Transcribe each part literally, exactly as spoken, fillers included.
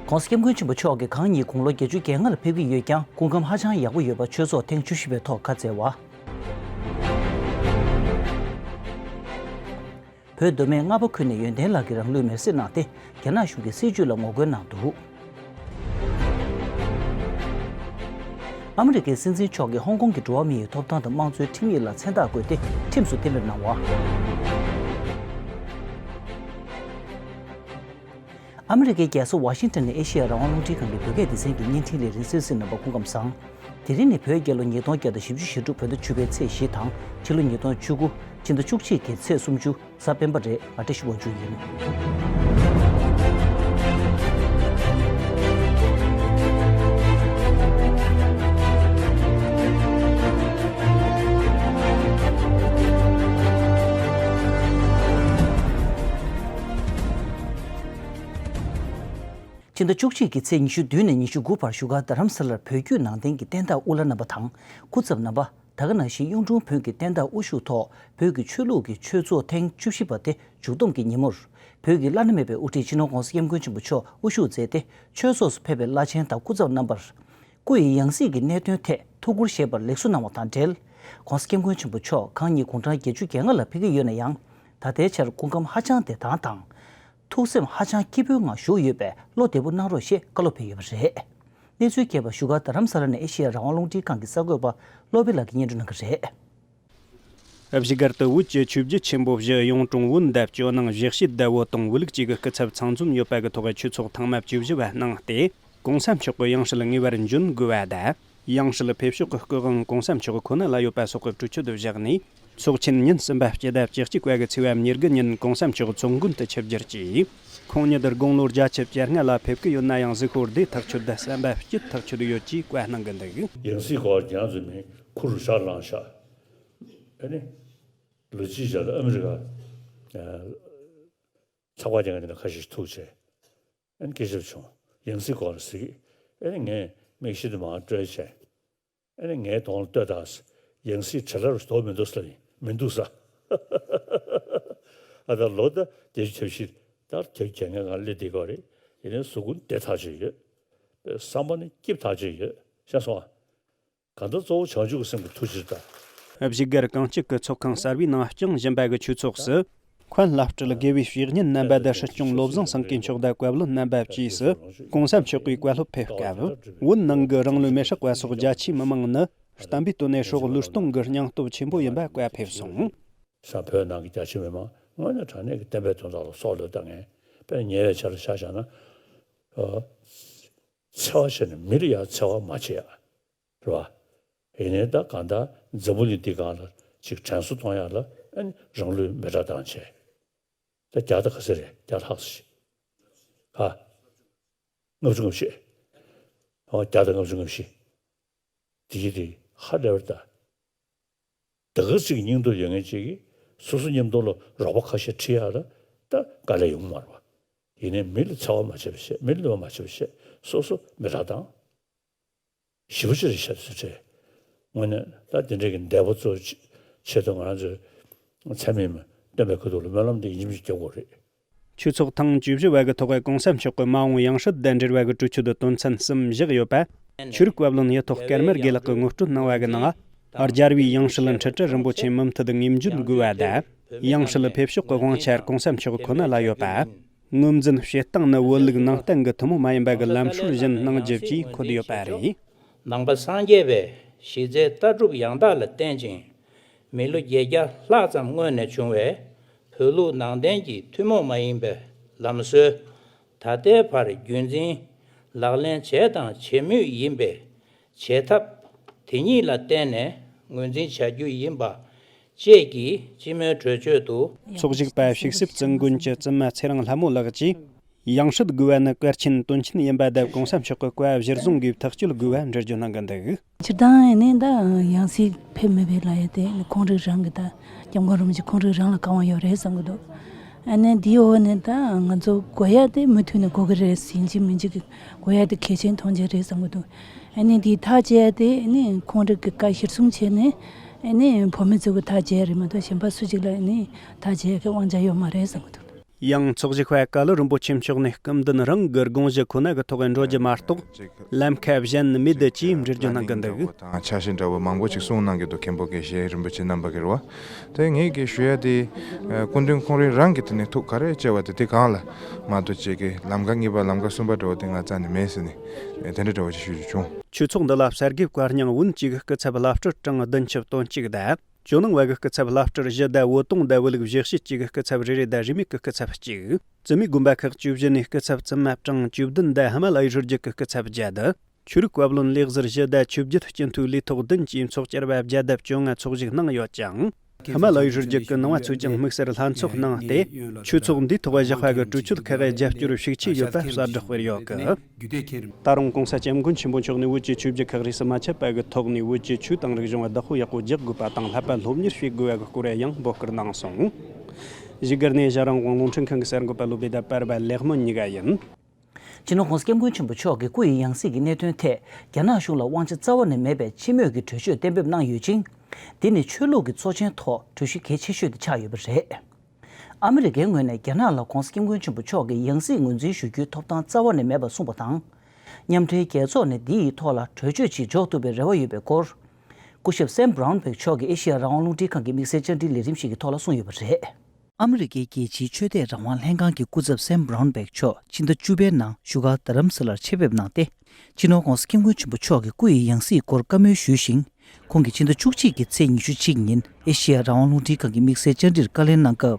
༸གོང་ས་༸སྐྱབས་མགོན་ཆེན་པོ་མཆོག་གིས་གང་ཉིད་དགུང་ལོ་བརྒྱད་ཅུ་གྱ་ལྔ་ལ་ཕེབས་ཀྱི་ཡོད་ཀྱང་། སྐུ་ཁམས་ཧ་ཅང་ཡག་པོ་ཡོད་པར་ཆོས་ཚོགས་ཐེངས་བཅུ་བཞི་པའི་ཐོག་ཁ་གསལ་བ། བོད་མདོ་སྨད་རྔ་པ་ཁུལ་ནས་ཡོན་ཏན་ལགས་ཀྱིས་རང་ལུས་མེར་སྲེག་གནང་སྟེ། རྒྱ་ནག་གཞུང་གི་སྲིད་བྱུས་ལ་ངོ་རྒོལ་གནང་འདུག་ཨ་མི་རི་ཀའི་སྲིད་འཛིན་མཆོག་གིས་ཧོང་ཀོང་གི་འགྲོ་བ་མི་ཡི་ཐོབ་ཐང་དང་དམངས་གཙོའི་ཁྲིམས་ཡིག་ལ་མཚན་རྟགས་བཀོད་དེ། ཁྲིམས་སུ་བསྟན་པར་གནང་བ། ཨ་མི་རི་ཀའི་རྒྱལ་ས་ཝ་ཤིང་ཊོན་ནས་ཨེ་ཤེ་ཡ་རང་དབང་རླུང་འཕྲིན་ཁང་གི་བོད་སྐད་སྡེ་ཚན་གྱི་བརྙན་འཕྲིན་ལས་རིན་བསོད་ཟིན་རྣམ་པ་སྐུ་ཁམས་བཟང་། དེ་རིང་ནི་བོད་རྒྱལ་ལོ་ཉིས་སྟོང་བརྒྱ་དང་བཞི་བཅུ་ཞེ་དྲུག་བོད་ཟླ་བཅུ་པའི་ཚེས་བཞི་དང་། ཕྱི་ལོ་ཉིས་སྟོང་བཅུ་དགུ་ཕྱི་ཟླ་བཅུ་གཅིག་གི་ཚེས་སུམ་ཅུ་གཟའ་སྤེན་པ་རེད། ང་བཀྲ་ཤིས་དབང་ཕྱུག་ཡིན། ཕྱི་ཟླ་བཅུ་གཅིག་གི་ཚེས་ཉི་ཤུ་བདུན་ནས་ཉི་ཤུ་དགུ་བར་བཞུགས་སྒར་རྡ་རམ་ས་ལར་བོད་བརྒྱུད་ནང་བསྟན་གྱི་བསྟན་བདག་དབུ་བླ་རྣམ་པ་དང་། སྐུ་ཚབ་རྣམ་པ། ད་ག་ནང་བཞིན་གཡུང་དྲུང་བོན་གྱི་བསྟན་བདག་དབུ་བཞུགས་ཐོག་བོད་ཀྱི་ཆོས་ལུགས་ཀྱི་ཆོས་ཚོགས་ཐེངས་བཅུ་བཞི་པ་དེ་མཇུག་བསྡོམས་ཀྱི་ཉིན་མོར། བོད་ཀྱི་བླ་ན་མེད་པའི་དབུ་ཁྲིད་སྤྱི་ནོར་༸གོང་ས་༸སྐྱབས་མགོན་ཆེན་པོ་མཆོག་དབུ་བཞུགས་མཛད་དེ། ཆོས་ཚོགས་སུ་ཕེབས་པའི་བླ་ཆེན་དང་སྐུ་ཚབ་རྣམ་པར། སྐུ་ཡི་ཡང་སྲིད་ཀྱི་གནད་དོན་ཐད་ཐུགས་ཁུར་བཞེས་པར་ལེགས་སོ་གནང་བ་དང་འབྲེལ། ༸གོང་ས་༸སྐྱབས་མགོན་ཆེན་པོ་མཆོག་གང་ཉིད་དགུང་གྲངས་བརྒྱད་ཅུ་གྱ་ལྔ་ལ་ཕེབས་ཀྱི་ཡོད་ན་ཡང་། ད་ལྟའི་ཆར་སྐུ་ཁམས་ཧ་ཅང་བདེ་ཐང་དང་། ཐུགས་སེམས་ཧ་ཅང་སྐྱིད་པོའི་ངང་བཞུགས་ཡོད་པས། བློ་བདེ་པོ་གནང་རོགས་ཞེས་བཀའ་སློབ་ཕེབས་ཡོད་པ་རེད། གནས་ཚུལ་རྒྱས་པ་བཞུགས་སྒར་རྡ་རམ་ས་ལ་ནས་ཨེ་ཤེ་ཡ་རང་དབང་རླུང་འཕྲིན་ཁང་གི་གསར་འགོད་པ་བློ་བྷེ་ལགས་ཀྱིས་སྙན་སྒྲོན་གནང་གི་རེད། བཞུགས་སྒར་དུ་བོད་ཀྱི་ཆོས་བརྒྱུད་ཆེན་པོ་བཞི་གཡུང་དྲུང་བོན་དང་ཇོ་ནང་བཞི་བྱེད་ཟླ་བོ་དང་བོད་ལུགས་བཅས་ཀྱི་སྐུ་ཚབ་ཚང་འཛོམས་ཡོད་པ་གི་ཐོག་གི་ཆོས་ཚོགས་ཐེངས་མ་བཅུ་བཞི་པ་གནང་སྟེ། ༸གོང་ས་མཆོག་གི་ཡང་སྲིད་ངེས་པར་འབྱོན་དགོས་པ་དང་། ཡང་སྲིད་ཕེབས་ཕྱོགས་ཀྱི་སྐུ་དབང་༸གོང་ས་མཆོག་ཁོ་ན་ལ་ཡོད་པ་སོགས་ཀྱི་གྲོས་ཆོད་བཞག་ནས། ཚོགས་ཆེན་ཉིན་གསུམ་པ་སྤྱི་ཟླ་བཅུ་གཅིག་པ་གི་ཚེས་པ་ཉེར་དགུ་ཉིན་༸གོང་ས་མཆོག་ཚོགས་མགོན་དུ་ཆིབས་བསྒྱུར་གྱིས། ཁོང་ཉིད་དགུང་ལོ་བརྒྱད་ཅུ་གྱ་ལྔ་ལ་ཕེབས་ཀྱི་ཡོད་ན་ཡང་། གཟིགས་སྐོར་བདེ་ཐག་ཆོད་དང་བསམ་པ་སྐྱིད་ཐག་ཆོད་ཡོད་ཅེས་བཀའ་གནང་གི་འདུག་ཡང་སྲིད་སྐོར་རྒྱ་མཚོ་མིན་ཁུར་ཤ་ལངས་ཤག་ཨ་ནི། ལོ་གཅིག་རྗེས་ལ་ཨ་མི་རི་ཀ་ཚགས་པར་རྒྱག་མཁན་དེ་འདྲ་ཁ་ཤས་ཤིག་ཐུག་བྱས། ཨ་ནི་སྐད་ཆ་བྱུང་། ཡང་སྲིད་སྐོར་ཟེར་གི། ཨ་ནི་ངས་མིག་ཤེལ་དེ་མར་བཀྲོལ་བྱས། ཨ་ནི་ངའི་གདོང་ལ་ལྟོས་དང་། ཡང་སྲིད་བྲེལ་བ་ཞིག་འདུག་མི་འདུག་ཟེར་ལབ་ཡིན། མི་འདུག་ཟེར། ཨ་ད་ལོ་ད་བརྒྱད་ཅུ་གྱ་བཞི། ད་བརྒྱད་ཅུ་གྱ་ལྔ་སྒང་སླེབས་བསྡད་ཀྱི་ཡོད་རེད། ཡིན་ནའི་གཟུགས་པོ་བདེ་ཐག་ཆོད་ཡོད། བསམ་པ་ནི་སྐྱིད་ཐག་ཆོད་ཡོད། ཤེས་སོང་ཨ། གང་ལྟར་གཙོ་བོ་བྱང་ཆུབ་ཀྱི་སེམས་ཀྱི་ཐུགས་རྗེ་དང་། བཞུགས་སྒར་གངས་སྐྱིད་ཀྱི་ཚོགས་ཁང་གསར་པའི་ནང་བསྐྱངས་བཞིན་པ་གི་ཆོས་ཚོགས་སུ། མཁན་བླ་སྤྲུལ་དགེ་བའི་བཤེས་གཉེན་རྣམ་པ་དང་། སྲིད་སྐྱོང་བློ་བཟང་སེང་གེ་མཆོག་དང་བཀའ་བློན་རྣམ་པ་བཅས་སུ་༸གོང་ས་མཆོག་གིས་བཀའ་སློབ་ཕེབས་སྐབས། བོད་ནང་གི་རང་ལུས་མེར་བསྲེགས་པ་སོགས་རྒྱ་ཆེའི་མི་མང་ནི་བསྟན་པའི་དོན་ནས་སྲོག་བློས་གཏོང་གི་སྙིང་སྟོབས་ཆེན་པོ་ཡིན་པ་བཀའ་ཕེབས་སོང་། ས་བོད་ནང་གི་རྒྱ་ཆེ་མི་མང་དངོས་གནས་དྲང་གནས་ཀྱི་བསྟན་པའི་དོན་དག་ལ་སྲོག་བློས་བཏང་མཁན། དཔེར་ན་ཉེ་བའི་ཆར་ལ་ཆ་བཞག་ན། ཨ། འཚེ་བ་བྱས་ནས་མི་ལ་ཡང་འཚེ་བ་མ་བྱེད་ཡ། རེད་བ། ཡིན་ནའི་ད་གང་ལྟར་འཛམ་བུ་གླིང་འདི་སྒང་ལ་ཅིག་དྲན་གསོ་གཏོང་ཡ་ལ་ཨ་ནི་རང་ལུས་མེ་སྲེག་བཏང་བྱས། ད་བརྒྱ་དང་ག་ཚོད་རེད། བརྒྱ་ལྷག་ཙམ་ཞིག་ཧ། ལྔ་བཅུ་ང་བཞི། ཨོ་བརྒྱ་དང་ལྔ་བཅུ་ང་བཞི། དེ་གི་དེ་ཧ་ལས་པར་ད། ད་ག་ཅིག་སྙིང་སྟོབས་ཡོད་མཁན་ཅིག་གིས་སོ་སོ་མཉམ་དུ་ལ་རོགས་པ་ཁ་ཤས་ཁྲིད་ཡ་ལ་ད་དཀའ་ལས་ཡོང་མ་རེད་བ། ཡིན་ནའི་མི་ལ་འཚེ་བ་མ་བྱེད་པ་བྱས། མི་ལ་གནོད་པ་མ་བྱེད་པ་བྱས། སོ་སོ་མེ་སྲེག་བཏང་། ཞེ་པོ་ཅིག་རེད་ཤག་ཟེར་བྱས། དངོས་གནས་ད་དེ་འདྲའི་གི་འདས་པོ་ཚོའི་ཆེད་དུ་ང་རང་ཚོའི་ཚད་མེད་མ་སྟོན་པའི་ཁ་ཐུག་ལ་སྨོན་ལམ་འདི་ཡིན་གཅིག་མིན་གཅིག་རྒྱག་དགོས་རེད། ཆོས་ཚོགས་ཐེངས་བཅུ་བཞི་པ་གི་ཐོག་༸གོང་ས་མཆོག་གི་མ་འོངས་ཡང་སྲིད་དང་འབྲེལ་བ་གི་གྲོས་ཆོད་དོན་ཚན་གསུམ་བཞག་ཡོད་པ། ཆོས་རིག་བཀའ་བློན་ཡེ་ཐོག་ཀརྨ་དགེ་ལགས་ཀྱིས་ངོ་སྤྲོད་གནང་བ་གི་ནང་། རྒྱལ་བའི་ཡང་སྲིད་འཁྲིལ་བཀྲ་རིན་པོ་ཆེ་མུ་མཐུད་ངོས་འཛིན་དགོས་པ་དང་། ཡང་སྲིད་ཕེབས་ཕྱོགས་ཀྱི་དབང་ཆ་༸གོང་ས་མཆོག་ཁོ་ན་ལ་ཡོད་པ། ངོས་འཛིན་བྱེད་སྟངས་ནི་བོད་ལུགས་ནང་བསྟན་གྱི་ཐུན་མོང་མ་ཡིན་པ་གི་ལམ་སྲོལ་བཞིན་གནང་རྒྱུ་བཅས་འཁོད་ཡོད་པ་རེད། ནང་པ་སངས་རྒྱས་པའི་གཞི་རྩའི་ལྟ་གྲུབ་ཡང་དག་ལ་བརྟེན་ཅིང་། མི་ལོ་བརྒྱད་བརྒྱ་ལྷག་ཙམ་སྔོན་ནས་བྱུང་བའི་བོད་ལུགས་ནང་བསྟན་གྱི་ཐུན་མོང་མ་ཡིན་པའི་ལམ་སྲོལ། ད་ལྟའི་བར་རྒྱུན་འཛིན་ལག་ལེན་བྱས་དང་བྱེད་མུས་ཡིན་པས། བྱེད་ཐབས་དེ་ཉིད་ལ་བརྟེན་ནས་ངོས་འཛིན་བྱ་རྒྱུ་ཡིན་པ་བཅས་ཀྱི་སྤྱི་མོས་གྲོས་ཆོད་དུ། ཚོགས་ཞུགས་པ་ཕྱུགས་གསེབ་ཙུན་དགོན་གྱི་བཙུན་མ་ཚེ་རིང་ལྷ་མོ་ལགས་ཀྱིས། ཡང་སྲིད་དགོས་པ་ནི་གལ་ཆེན་དོན་ཆེན་ཡིན་པ་དང་གོང་ས་མཆོག་གི་བཀའ་གཞིར་བཟུང་གིས་ཐག་གཅོད་དགོས་པ་འགྲེལ་བརྗོད་གནང་གི་འདུག་སྤྱིར་བཏང་ནི་ད་ཡང་སྲིད་ཕེབས་མེད་པའི་ལ་ཡ་དེ་ཁོང་རིགས་རང་གི་ད་སྐྱབས་མགོན་རིན་པོ་ཆེ་ཁོང་རིགས་རང་ལ་དགའ་བ་ཡོད་རེད་བསམ་གི་འདུག་ཨ་ནི་འདིའི་འོག་ནས་ད་ང་ཚོ་དགོས་ཡ་དེ་མུ་མཐུད་ནས་དགོས་ཀྱི་རེད། ཡིན་གཅིག་མིན་གཅིག་གི་དགོས་ཡ་དེ་གལ་ཆེན་མཐོང་རྒྱུ་རེད་བསམ་གི་འདུག་ཨ་ནི་འདིའི་ཐག་བཅད་ཡ་དེ་ནི་ཁོང་རིགས་ཀྱི་བཀའ་གཞིར་བཟུང་བྱས་ནས་ཨ་ནི་བོད་མི་ཚོ་གི་ཐག་བཅད་ཡ་རེད་མ་གཏོགས་གཞན་པ་སུ་གཅིག་ལ་ཨ་ནི་ཐག་བཅད་ཡ་གི་དབང་ཆ་ཡོད་མ་རེད་བསམ་གི་འདུག་ཡང་ཚོགས་ཞུགས་པ་ཀ་ལོ་རིན་པོ་ཆེ་མཆོག་ནས་སྐུ་མདུན་རང་གི་དགོངས་གཞི་ཁོ་ན་གི་ཐོག་འགྲོ་རྒྱུ་མ་གཏོགས། ལམ་ཁ་གཞན་མེད་ཅེས་འགྲེལ་བརྗོད་གནང་གི་འདུག་དང་འཆར་གཞི་འདྲ་བོ་མང་པོ་ཞིག་གསུངས་གནང་གི་འདུག་མཁན་པོ་དགེ་བཤེས་རིན་པོ་ཆེ་རྣམ་པ་གིར་བ། དེ་ངས་ཀྱི་ཞུ་ཡ་དེ། སྐུ་མདུན་ཁོང་རང་རང་གི་དེ་ནས་ཐུགས་ག་རེ་བྱས་བ་དེ་དེ་གང་ལ་མ་གཏོགས་ཅིག་གི་ལམ་ཁ་གཉིས་པ་ལམ་ཁ་གསུམ་པ་འདྲ་བོ་དེ་ང་རྩ་ནས་མེད་ཟེར་ནས་དེ་འདྲ་འདྲ་བོ་ཞིག་ཞུ་རྒྱུ་བྱུང་། ཆོས་ཚོགས་འདི་ལ་གསར་འགོད་བཀའ་རྙིང་བོན་གཅིག་གི་སྐུ་ཚབ་བླ་སྤྲུལ་གྲངས་བདུན་ཅུ་དོན་གཅིག་དང་། ཇོ་ནང་བ་གི་སྐུ་ཚབ་བླ་སྤྲུལ་བཞི་དང་བོད་དོན་དང་བོད་ལུགས་བཞེད་བཤད་བཅས་ཀྱི་སྐུ་ཚབ་རེ་རེ་དང་རིས་མེད་ཀྱི་སྐུ་ཚབ་གཅིག་བཙུན་མའི་དགོན་པ་ཁག་བཅུ་བཞི་ནས་སྐུ་ཚབ་བཙུན་མ་གྲངས་བཅུ་བདུན་དང་ཧི་མ་ལ་ཡའི་རི་རྒྱུད་ཀྱི་སྐུ་ཚབ་བརྒྱད། ཆོས་རིག་བཀའ་བློན་ལེགས་ཟུར་བཞི་དང་ཆོས་བརྒྱུད་སྤྱི་འཐུས་ལས་ཐོག་བདུན་གྱིས་ཚོགས་བཅར་བ་བརྒྱ་དང་བཅོ་ལྔ་ཚོགས་ཞུགས་གནང་ཡོད་ཅིང་། ཧི་མ་ལ་ཡའི་རི་རྒྱུད་ཀྱི་ནང་བ་ཚོས་ཀྱང་དམིགས་བསལ་ལྷན་ཚོགས་གནང་སྟེ། ཆོས་ཚོགས་འདིའི་ཐོག་བཞག་པ་གི་གྲོས་ཆོད་ཁག་རྒྱབ་སྐྱོར་ཤུགས་ཆེ་ཡོད་པ་གསལ་བསྒྲགས་སྤེལ་ཡོད་སྐད། ད་རུང་༸གོང་ས་༸སྐྱབས་མགོན་ཆེན་པོ་མཆོག་ནས་བོད་ཀྱི་ཆོས་བརྒྱུད་ཁག་རིས་སུ་མ་ཆད་པ་གི་ཐོག་ནས་བོད་ཀྱི་ཆོས་དང་རིག་གཞུང་བདག་པོ་ཡག་པོ་རྒྱག་དགོས་པ་དང་བསླབ་པ་སློབ་གཉེར་བྱེད་དགོས་པ་གི་སྐོར་ཡང་འབོད་སྐུལ་གནང་སོང་། བཞུགས་སྒར་ནས་ཞྭ་རིང་དབང་རླུང་འཕྲིན་ཁང་གི་གསར་འགོད་པ་བློ་བདེ་དང་པར་པ་ལེགས་སྨོན་གཉིས་ཀ་ཡིན། སྤྱི་ནོར་༸གོང་ས་༸སྐྱབས་མགོན་ཆེན་པོ་མཆོག་གི་སྐུ་ཡི་ཡང་སྲིད་ཀྱི་གནད་དོན་ཐད་རྒྱ་ནག་གཞུང་ལ་དབང་ཆ་རྩ་བ་ནས་མེད་པའི་སྤྱི་མོས་ཀྱི་གྲོས་ཆོད་གཏན་འབེབས་གནང་ཡོད་ཅིང་། འདི་ནི་ཆོས་ལུགས་ཀྱི་ཚོགས་ཆེན་ཐོག་གྲོས་གཞི་གལ་ཆེ་ཤོས་དེ་ཆགས་ཡོད་པ་རེད། ཨ་མི་རི་ཀའི་ངོས་ནས་རྒྱ་ནག་ལ་༸གོང་ས་༸སྐྱབས་མགོན་ཆེན་པོ་མཆོག་གི་ཡང་སྲིད་ངོས་འཛིན་ཞུ་རྒྱུའི་ཐོབ་ཐང་རྩ་བ་ནས་མེད་པ་གསུངས་པ་དང་། མཉམ་འབྲེལ་རྒྱལ་ཚོགས་ནས་འདི་ཡི་ཐོག་ལ་གྲོས་ཆོད་ཅིག་འཇོག་ཐུབ་པའི་རེ་བ་ཡོད་པའི་སྐོར། སྐུ་ཞབས་སེམ་བྷ་རའུན་བྷེག་མཆོག་གིས་ཨེ་ཤེ་ཡ་རང་དབང་རླུང་འཕྲིན་ཁང་གི་དམིགས་བསལ་བཅར་འདྲིའི་ལས་རིམ་ཞིག་གི་ཐོག་ལ་གསུངས་ཡོད་པ་རེད། ཨ་མི་རི་ཀའི་རྒྱལ་སྤྱིའི་ཆོས་དད་རང་དབང་ལྷན་ཁང་གི་སྐུ་ཚབ་སེམ་བྷ་རའུན་བྷེག་མཆོག་ཕྱི་ཟླ་བཅུ་པའི་ནང་བཞུགས་སྒར་རྡ་རམ་ས་ལར་ཆེད་ཕེབས་གནང་སྟེ། སྤྱི་ནོར་༸གོང་ས་༸སྐྱབས་མགོན་ཆེན་པོ་མཆོག་གི་སྐུ་ཡི་ཡང་སྲིད་སྐོར་བཀའ་མོལ་ཞུས་ཤིང་། ཁོང་གིས་ཕྱི་ཟླ་བཅུ་གཅིག་གི་ཚེས་ཉི་ཤུ་གཅིག་ཉིན་ཨེ་ཤེ་ཡ་རང་དབང་རླུང་འཕྲིན་ཁང་གི་དམིགས་བསལ་བཅར་འདྲིར་བཀའ་ལན་གནང་སྐབས།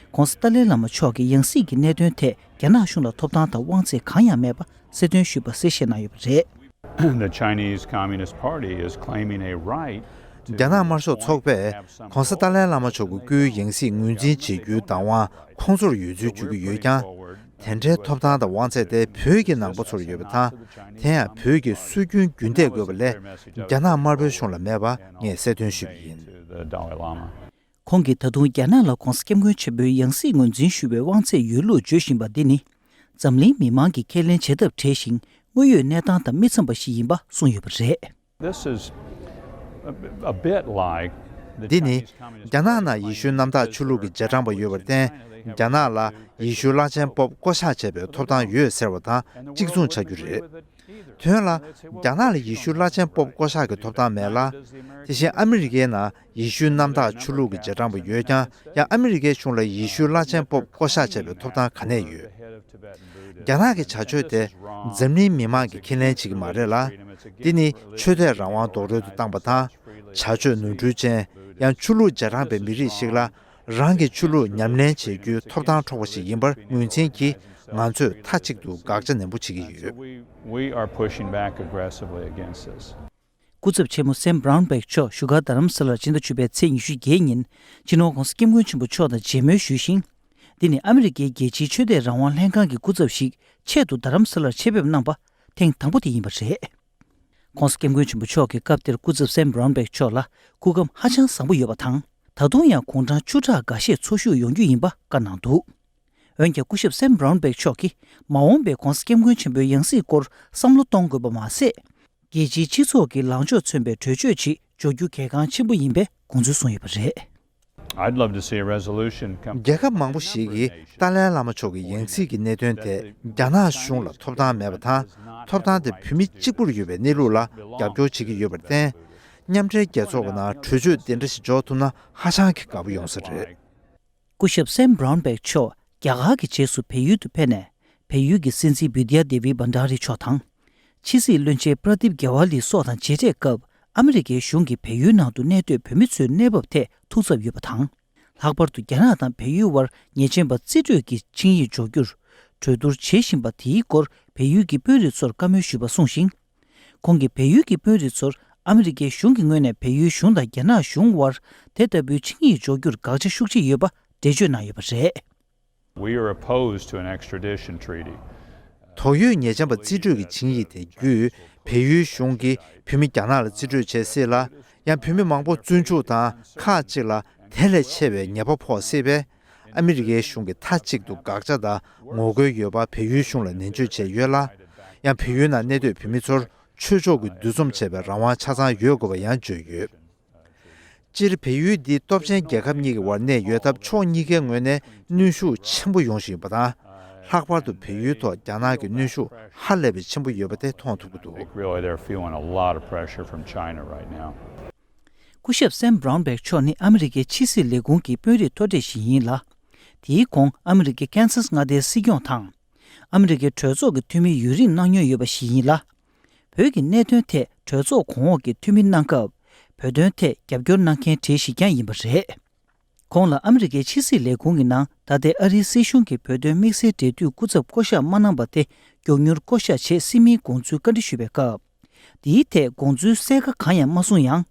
༸གོང་ས་ཏཱ་ལའི་བླ་མ་མཆོག་གི་ཡང་སྲིད་ཀྱི་གནད་དོན་ཐད་རྒྱ་ནག་གཞུང་ལ་ཐོབ་ཐང་དང་དབང་ཚད་གང་ཡང་མེད་པ་གསལ་སྟོན་ཞུས་པ་གསལ་བཤད་གནང་ཡོད་པ་རེད། The Chinese Communist Party is claiming a right to རྒྱ་ནག་དམར་ཤོག་ཚོགས་པས་༸གོང་ས་ཏཱ་ལའི་བླ་མ་མཆོག་གི་སྐུའི་ཡང་སྲིད་ངོས་འཛིན་བྱེད་རྒྱུའི་བདག་དབང་ཁོང་ཚོར་ཡོད་ཚུལ་བརྗོད་ཀྱི་ཡོད་ཀྱང་། དེ་འདྲའི་ཐོབ་ཐང་དང་དབང་ཚད་དེ་བོད་ཀྱི་ནང་པ་ཚོར་ཡོད་པ་དང་། དེ་ཡང་བོད་ཀྱི་སྲོལ་རྒྱུན་རྒྱུན་འཐད་དགོས་པ་ལས། རྒྱ་ནག་དམར་པོའི་གཞུང་ལ་མེད་པ་ངས་གསལ་སྟོན་ཞུས་པ་ཡིན། ཁོང་གིས་ད་དུང་རྒྱ་ནག་ལ་༸གོང་ས་༸སྐྱབས་མགོན་ཆེན་པོའི་ཡང་སྲིད་ངོས་འཛིན་ཞུ་བའི་དབང་ཚད་ཡོད་ལུགས་བརྗོད་བཞིན་པ་འདི་ནི། འཛམ་གླིང་མི་མང་གིས་ཁས་ལེན་བྱེད་ཐབས་བྲལ་ཞིང་དངོས་ཡོད་གནས་སྟངས་དང་མི་འཚམ་པ་ཞིག་ཡིན་པ་གསུངས་ཡོད་པ་རེད། This is a, a bit like the འདི་ནི། Chinese Communist རྒྱ་ནག་ནང་ཡེ་ཤུའི་གནམ་བདག་ཆོས་ལུགས་ཀྱི་རྗེས་འབྲང་པ་ཡོད་པར་བརྟེན། རྒྱ་ནག་ལ་ཡེ་ཤུའི་བླ་ཆེན་པོབ་བསྐོ་བཞག་བྱས་པའི་ཐོབ་ཐང་ཡོད་ཟེར་བ་དང་གཅིག་མཚུངས་ཆགས་རྒྱུ་རེད། དོན་ལ། རྒྱ་ནག་ལ་ཡེ་ཤུའི་བླ་ཆེན་པོབ་བསྐོ་བཞག་གི་ཐོབ་ཐང་མེད་ལ། དེ་བཞིན་ཨ་མི་རི་ཀའི་ནང་ཡེ་ཤུའི་གནམ་བདག་ཆོས་ལུགས་ཀྱི་རྗེས་འབྲང་པ་ཡོད་ཀྱང་། ཡང་ཨ་མི་རི་ཀའི་གཞུང་ལ་ཡེ་ཤུའི་བླ་ཆེན་པོབ་བསྐོ་བཞག་བྱས་པའི་ཐོབ་ཐང་ག་ནས་ཡོད། རྒྱ་ནག་གི་བྱ་སྤྱོད་དེ་འཛམ་གླིང་མི་མང་གིས་ཁས་ལེན་བྱེད་ཀྱི་མ་རེད་ལ། འདི་ནི་ཆོས་དད་རང་དབང་རྡོག་རོལ་དུ་བཏང་པ་དང་། བྱ་སྤྱོད་ནོར་འཁྲུལ་ཅན། ཡང་ཆོས་ལུགས་རྗེས་འབྲང་པའི་མི་རིགས་ཤིག་ལ་རང་གི་ཆོས་ལུགས་ཉམས་ལེན་བྱེད་རྒྱུའི་ཐོབ་ཐང་འཕྲོག་པ་ཞིག་ཡིན་པར་ངོས་འཛིན་གྱིས། ང་ཚོས་མཐའ་གཅིག་ཏུ་དགག་བྱ་ནན་པོ་བྱེད་ཀྱི་ཡོད། We, we are pushing back aggressively against this. སྐུ་ཚབ་ཆེན་མོ་སེམ་བྷ་རའུན་བྷེག་མཆོག་བཞུགས་སྒར་རྡ་རམ་ས་ལར་ཕྱི་ཟླ་བཅུ་པའི་ཚེས་ཉི་ཤུ་བརྒྱད་ཉིན་སྤྱི་ནོར་༸གོང་ས་༸སྐྱབས་མགོན་ཆེན་པོ་མཆོག་དང་མཇལ་མོལ་ཞུས་ཤིང་། འདི་ནི་ཨ་མི་རི་ཀའི་རྒྱལ་སྤྱིའི་ཆོས་དད་རང་དབང་ལྷན་ཁང་གི་སྐུ་ཚབ་ཞིག་ཆེད་དུ་རྡ་རམ་ས་ལར་ཆེད་ཕེབས་གནང་པ་ཐེངས་དང་པོ་དེ་ཡིན་པ་རེད། ༸གོང་ས་༸སྐྱབས་མགོན་ཆེན་པོ་མཆོག་གིས་སྐབས་དེར་སྐུ་ཚབ་སེམ་བྷ་རའུན་བྷེག་མཆོག་ལ་སྐུ་ཁམས་ཧ་ཅང་བཟང་པོ་ཡོད་པ་དང་། ད་དུང་ཡང་དགུང་གྲངས་བཅུ་ཕྲག་འགའ་ཤས་འཚོ་བཞུགས་ཡོང་རྒྱུ་ཡིན་པ་བཀའ་གནང་འདུག་འོན་ཀྱང་སྐུ་ཞབས་སེམ་བྷ་རའུན་བྷེག་མཆོག་གིས་མ་འོངས་པའི་༸གོང་ས་༸སྐྱབས་མགོན་ཆེན་པོའི་ཡང་སྲིད་སྐོར་བསམ་བློ་གཏོང་དགོས་པ་མ་ཟད། རྒྱལ་སྤྱིའི་སྤྱི་ཚོགས་ཀྱི་ལངས་ཕྱོགས་མཚོན་པའི་གྲོས་ཆོད་ཅིག་འཇོག་རྒྱུ་གལ་འགངས་ཆེན་པོ་ཡིན་པའི་དགོངས་ཚུལ་གསུངས་ཡོད་པ་རེད། I'd love to see a resolution come རྒྱལ་ཁབ་མང་པོ་ཞིག་གིས་ཏཱ་ལའི་བླ་མ་མཆོག་གི་ཡང་སྲིད་ཀྱི་གནད་དོན་དེ་རྒྱ་ནག་གཞུང་ལ་ཐོབ་ཐང་མེད་པ་དང་། ཐོབ་ཐང་དེ་བོད་མི་གཅིག་པུར་ཡོད་པའི་གནས་ལུགས་ལ་རྒྱབ་སྐྱོར་བྱེད་ཀྱི་ཡོད་པར་བརྟེན། མཉམ་འབྲེལ་རྒྱལ་ཚོགས་ཀྱི་ནང་གྲོས་ཆོད་དེ་འདྲ་ཞིག་འཇོག་ཐུབ་ན་ཧ་ཅང་གི་དགའ་པོ་ཡོང་ས་རེད། སྐུ་ཞབས་སེམ་བྷ་རའུན་བྷེག་མཆོག་རྒྱ་གར་གྱི་རྗེས་སུ་བལ་ཡུལ་དུ་ཕེབས་ནས། བལ་ཡུལ་གྱི་སྲིད་འཛིན་བི་དྷྱ་དེ་བི་བྷན་ཌ་རི་མཆོག་དང་། ཕྱི་སྲིད་བློན་ཆེན་པྲ་དིབ་གྷེ་ཝཱ་ལི་སོགས་དང་མཇལ་འཕྲད་སྐབས། ཨ་མི་རི་ཀའི་གཞུང་གིས་བལ་ཡུལ་ནང་དུ་གནས་སྡོད་བོད་མི་ཚོའི་གནས་བབ་ཐད་ཐུགས་འཚབ་ཡོད་པ་དང་། ལྷག་པར་དུ་རྒྱ་ནག་དང་བལ་ཡུལ་དབར་ཉེས་ཅན་པ་རྩིས་སྤྲོད་ཀྱི་ཆིངས་ཡིག་འཇོག་རྒྱུར་གྲོས་བསྡུར་བྱེད་བཞིན་པ་དེའི་སྐོར་བལ་ཡུལ་གྱི་དཔོན་རིགས་ཚོར་བཀའ་མོལ་ཞུས་པ་གསུངས་ཤིང་། ཁོང་གིས་བལ་ཡུལ་གྱི་དཔོན་རིགས་ཚོར་ཨ་མི་རི་ཀའི་གཞུང་གི་ངོས་ནས་བལ་ཡུལ་གཞུང་དང་རྒྱ་ནག་གཞུང་དབར་དེ་ལྟ་བུའི་ཆིངས་ཡིག་འཇོག་རྒྱུར་དགག་བྱ་ཤུགས་ཆེ་ཡོད་པ་འགྲེལ་བརྗོད་གནང་ཡོད་པ་རེད། We are opposed to an extradition treaty. དོགས་ཡོད་ཉེས་ཅན་པ་རྩིས་སྤྲོད་ཀྱི་ཆིངས་ཡིག་དེ་བརྒྱུད། བལ་ཡུལ་གཞུང་གིས་བོད་མི་རྒྱ་ནག་ལ་རྩིས་སྤྲོད་བྱེད་སྲིད་ལ། ཡང་བོད་མི་མང་པོ་བཙོན་འཇུག་དང་ཁག་ཅིག་ལ་དེ་ལས་ཆེ་བའི་ཉེས་པ་ཕོག་སྲིད་པས། ཨ་མི་རི་ཀའི་གཞུང་གིས་མཐའ་གཅིག་ཏུ་དགག་བྱ་དང་ངོ་རྒོལ་ཡོད་པ་བལ་ཡུལ་གཞུང་ལ་ནན་བརྗོད་བྱས་ཡོད་ལ། ཡང་བལ་ཡུལ་ནང་གནས་སྡོད་བོད་མི་ཚོར་ཆོས་ཕྱོགས་ཀྱི་འདུ་འཛོམས་བྱེད་པའི་རང་དབང་ཆ་ཚང་ཡོད་དགོས་པ་ཡང་བརྗོད་ཡོད། སྤྱིར་བལ་ཡུལ་འདི་སྟོབས་ཆེན་རྒྱལ་ཁབ་གཉིས་ཀྱི་དབར་གནས་ཡོད་སྟབས་ཕྱོགས་གཉིས་ཀའི་ངོས་ནས་གནོན་ཤུགས་ཆེན་པོ་ཡོང་བཞིན་ཡོད་པ་དང་། ལྷག་པར་དུ་བལ་ཡུལ་ཐོག་རྒྱ་ནག་གི་གནོན་ཤུགས་ཧ་ལས་པའི་ཆེན་པོ་ཡོད་པ་དེ་མཐོང་ཐུབ་ཀྱི་འདུག། Really, they're feeling a lot of pressure from China right now. སྐུ་ཞབས་Sam Brownback་མཆོག་ནི་ཨ་མི་རི་ཀའི་ཕྱི་སྲིད་ལས་ཁུངས་ཀྱི་དཔོན་རིགས་མཐོ་གྲས་ཤིག་ཡིན་ལ། དེའི་གོང་ཨ་མི་རི་ཀའི་ཀན་སཱས་མངའ་སྡེའི་སྲིད་སྐྱོང་དང་། ཨ་མི་རི་ཀའི་གྲོས་ཚོགས་ཀྱི་འཐུས་མི་ཡུན་རིང་གནང་མྱོང་ཡོད་པ་ཞིག་ཡིན་ལ། བོད་ཀྱི་གནད་དོན་ཐད་གྲོས་ཚོགས་གོང་འོག་གི་འཐུས་མི་གནང་སྐབས། བོད་དོན་ཐད་རྒྱབ་སྐྱོར་གནང་མཁན་གྲས་ཤིག་ཀྱང་ཡིན་པ་རེད། ཁོང་ལ་ཨ་མི་རི་ཀའི་ཕྱི་སྲིད་ལས་ཁུངས་ཀྱི་ནང་ད་ལྟའི་ཨ་རིའི་སྲིད་གཞུང་གིས་བོད་དོན་དམིགས་བསལ་འབྲེལ་མཐུད་སྐུ་ཚབ་བསྐོ་གཞག་མ་གནང་པ་དེ་མགྱོགས་མྱུར་བསྐོ་གཞག་བྱེད་སྲིད་མིན་དགོངས་ཚུལ་བཀའ་འདྲི་ཞུས་པའི་སྐབས། འདིའི་ཐད་དགོངས་ཚུལ་གསལ་ཁ་གང་ཡང་མ་གསུངས་ཡང་།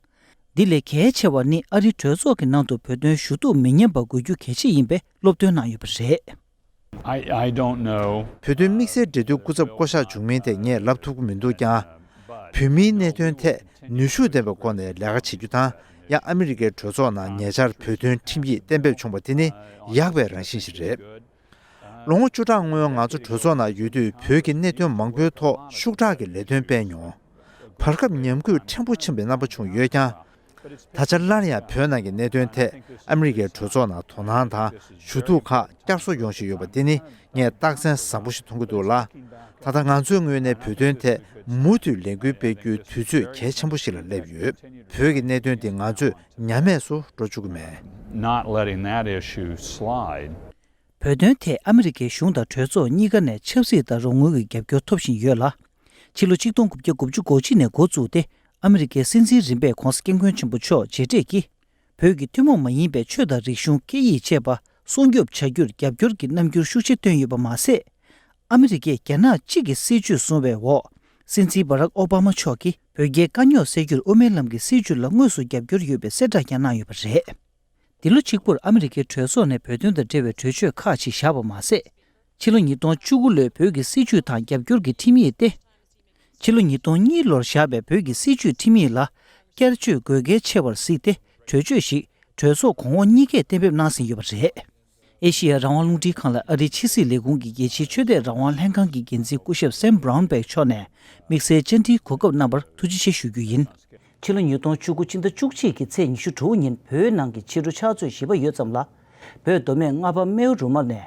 འདི་ལས་གལ་ཆེ་བ་ནི་ཨ་རིའི་གྲོས་ཚོགས་ཀྱི་ནང་དུ་བོད་དོན་ཞུ་གཏུག་མི་ཉན་པ་དགོས་རྒྱུ་གལ་ཆེ་ཡིན་པའི་སློབ་སྟོན་གནང་ཡོད་པ་རེད། I, I don't know. བོད་དོན་དམིགས་བསལ་འབྲེལ་མཐུད་སྐུ་ཚབ་བསྐོ་གཞག་བྱུང་མིན་ཐད་ངས་ལབ་ཐུབ་ཀྱི་མི་འདུག་ཀྱང་། བོད་མིའི་གནད་དོན་ཐད་ནུས་ཤུགས་ལྡན་པའི་སྒོ་ནས་ལས་ཀ་བྱེད་རྒྱུ་དང་། ཡང་ཨ་མི་རི་ཀའི་གྲོས་ཚོགས་ནང་ཉེ་ཆར་བོད་དོན་ཁྲིམས་ཡིག་གཏན་འབེབས་བྱུང་བ་དེ་ནི་ཡག་པའི་རང་བཞིན་ཞིག་རེད། ལོ་ངོ་བཅུ་ཕྲག་སྔོན་ང་ཚོ་གྲོས་ཚོགས་ནང་ཡོད་དུས་བོད་ཀྱི་གནད་དོན་མང་པོའི་ཐོག་ཤུགས་དྲག་གི་ལས་དོན་སྤེལ་མྱོང་། བར་སྐབས་ཉམས་རྒུད་ཕྲན་བུ་ཕྱིན་པའི་རྣམ་པ་བྱུང་ཡོད་ཀྱང་། ད་ཆ་སླར་ཡང་བོད་ནང་གི་གནད་དོན་ཐད་ཨ་མི་རི་ཀའི་གྲོས་ཚོགས་ནང་དོ་སྣང་དང་ཞུ་གཏུག་ཁག་བསྐྱར་གསོ་ཡོང་བཞིན་ཡོད་པ་འདི་ནི་ངས་རྟགས་མཚན་བཟང་པོ་ཞིག་མཐོང་གི་འདུག་ལ། ད་ལྟ་ང་ཚོའི་ངོས་ནས་བོད་དོན་ཐད་མུ་མཐུད་ལས་འགུལ་སྤེལ་རྒྱུའི་དུས་ཚོད་གལ་ཆེན་པོ་ཞིག་ལ་སླེབས་ཡོད། བོད་ཀྱི་གནད་དོན་འདི་ང་ཚོས་ཉམས་དམས་སུ་འགྲོ་བཅུག་གི་མེད། Not letting that issue slide. བོད་དོན་ཐད་ཨ་མི་རི་ཀའི་གཞུང་དང་གྲོས་ཚོགས་གཉིས་ཀ་ནས་ཆབ་སྲིད་དང་རོགས་དངུལ་གྱི་རྒྱབ་སྐྱོར་ཐོབ་བཞིན་ཡོད་ལ། ཕྱི་ལོ་ཆིག་སྟོང་དགུ་བརྒྱ་དགུ་བཅུ་གོ་གཅིག་ནས་འགོ་བཙུགས་ཏེ་ཨ་མི་རི་ཀའི་སྲིད་འཛིན་རིམ་པས་༧གོང་ས་༧སྐྱབས་མགོན་ཆེན་པོ་མཆོག་མཇལ་འཕྲད་ཀྱིས། བོད་ཀྱི་ཐུན་མོང་མ་ཡིན་པའི་ཆོས་དང་རིག་གཞུང་སྐད་ཡིག་བཅས་པ་སྲུང་སྐྱོབ་བྱ་རྒྱུར་རྒྱབ་སྐྱོར་གྱི་རྣམ་འགྱུར་ཤུགས་ཆེ་བཏོན་ཡོད་པ་མ་ཟད། ཨ་མི་རི་ཀས་རྒྱ་ནག་གཅིག་གི་སྲིད་བྱུས་བཟུང་བའི་འོག་སྲིད་འཛིན་སྦ་རག་ཨོ་བྷ་མ་མཆོག་གིས་བོད་རྒྱའི་དཀའ་རྙོག་སེལ་རྒྱུར་དབུ་མའི་ལམ་གྱི་སྲིད་བྱུས་ལ་དངོས་སུ་རྒྱབ་སྐྱོར་ཡོད་པའི་གསལ་བསྒྲགས་ཀྱང་གནང་ཡོད་པ་རེད། འདི་ལོ་གཅིག་པུར་ཨ་མི་རི་ཀའི་གྲོས་ཚོགས་ནས་བོད་དོན་དང་འབྲེལ་བའི་གྲོས་ཆོད་ཁག་ཅིག་བཞག་པ་མ་ཟད། ཕྱི་ལོ་ཉིས་སྟོང་བཅུ་དགུ་ལོའི་བོད་ཀྱི་སྲིད་བྱུས་དང་རྒྱབ་སྐྱོར་གྱི་ཁྲིམས་ཡིག་སྟེ། ཕྱི་ལོ་ཉིས་སྟོང་གཉིས་ལོར་བཞག་པའི་བོད་ཀྱི་སྲིད་བྱུས་ཁྲིམས་ཡིག་ལ་བསྐྱར་བཅོས་དགོས་གལ་ཆེ་བར་གཟིགས་ཏེ་གྲོས་ཆོད་ཞིག་གྲོས་ཚོགས་གོང་འོག་གཉིས་ཀས་གཏན་འབེབས་གནང་ཟིན་ཡོད་པ་རེད། ཨེ་ཤི་ཡ་རང་དབང་རླུང་འཕྲིན་ཁང་ལ་ཨ་རིའི་ཕྱི་སྲིད་ལས་ཁུངས་ཀྱི་རྒྱལ་སྤྱིའི་ཆོས་དད་རང་དབང་ལྷན་ཁང་གི་འགན་འཛིན་སྐུ་ཞབས་Sam Brownback་མཆོག་ནས་དམིགས་བསལ་བཅར་འདྲིའི་གོ་སྐབས་གནང་བར་ཐུགས་རྗེ་ཆེ་ཞུ་རྒྱུ་ཡིན། ཕྱི་ལོ་ཉིས་སྟོང་བཅུ་དགུ་ཕྱི་ཟླ་བཅུ་གཅིག་གི་ཚེས་ཉི་ཤུ་དྲུག་ཉིན་བོད་ནང་གི་ཕྱི་དྲོ་ཕྱག་ཚོད་བཞི་པ་ཡོལ་ཙམ་ལ། བོད་མདོ་སྨད་རྔ་པ་རྨེའུ་རུ་མ་ནས།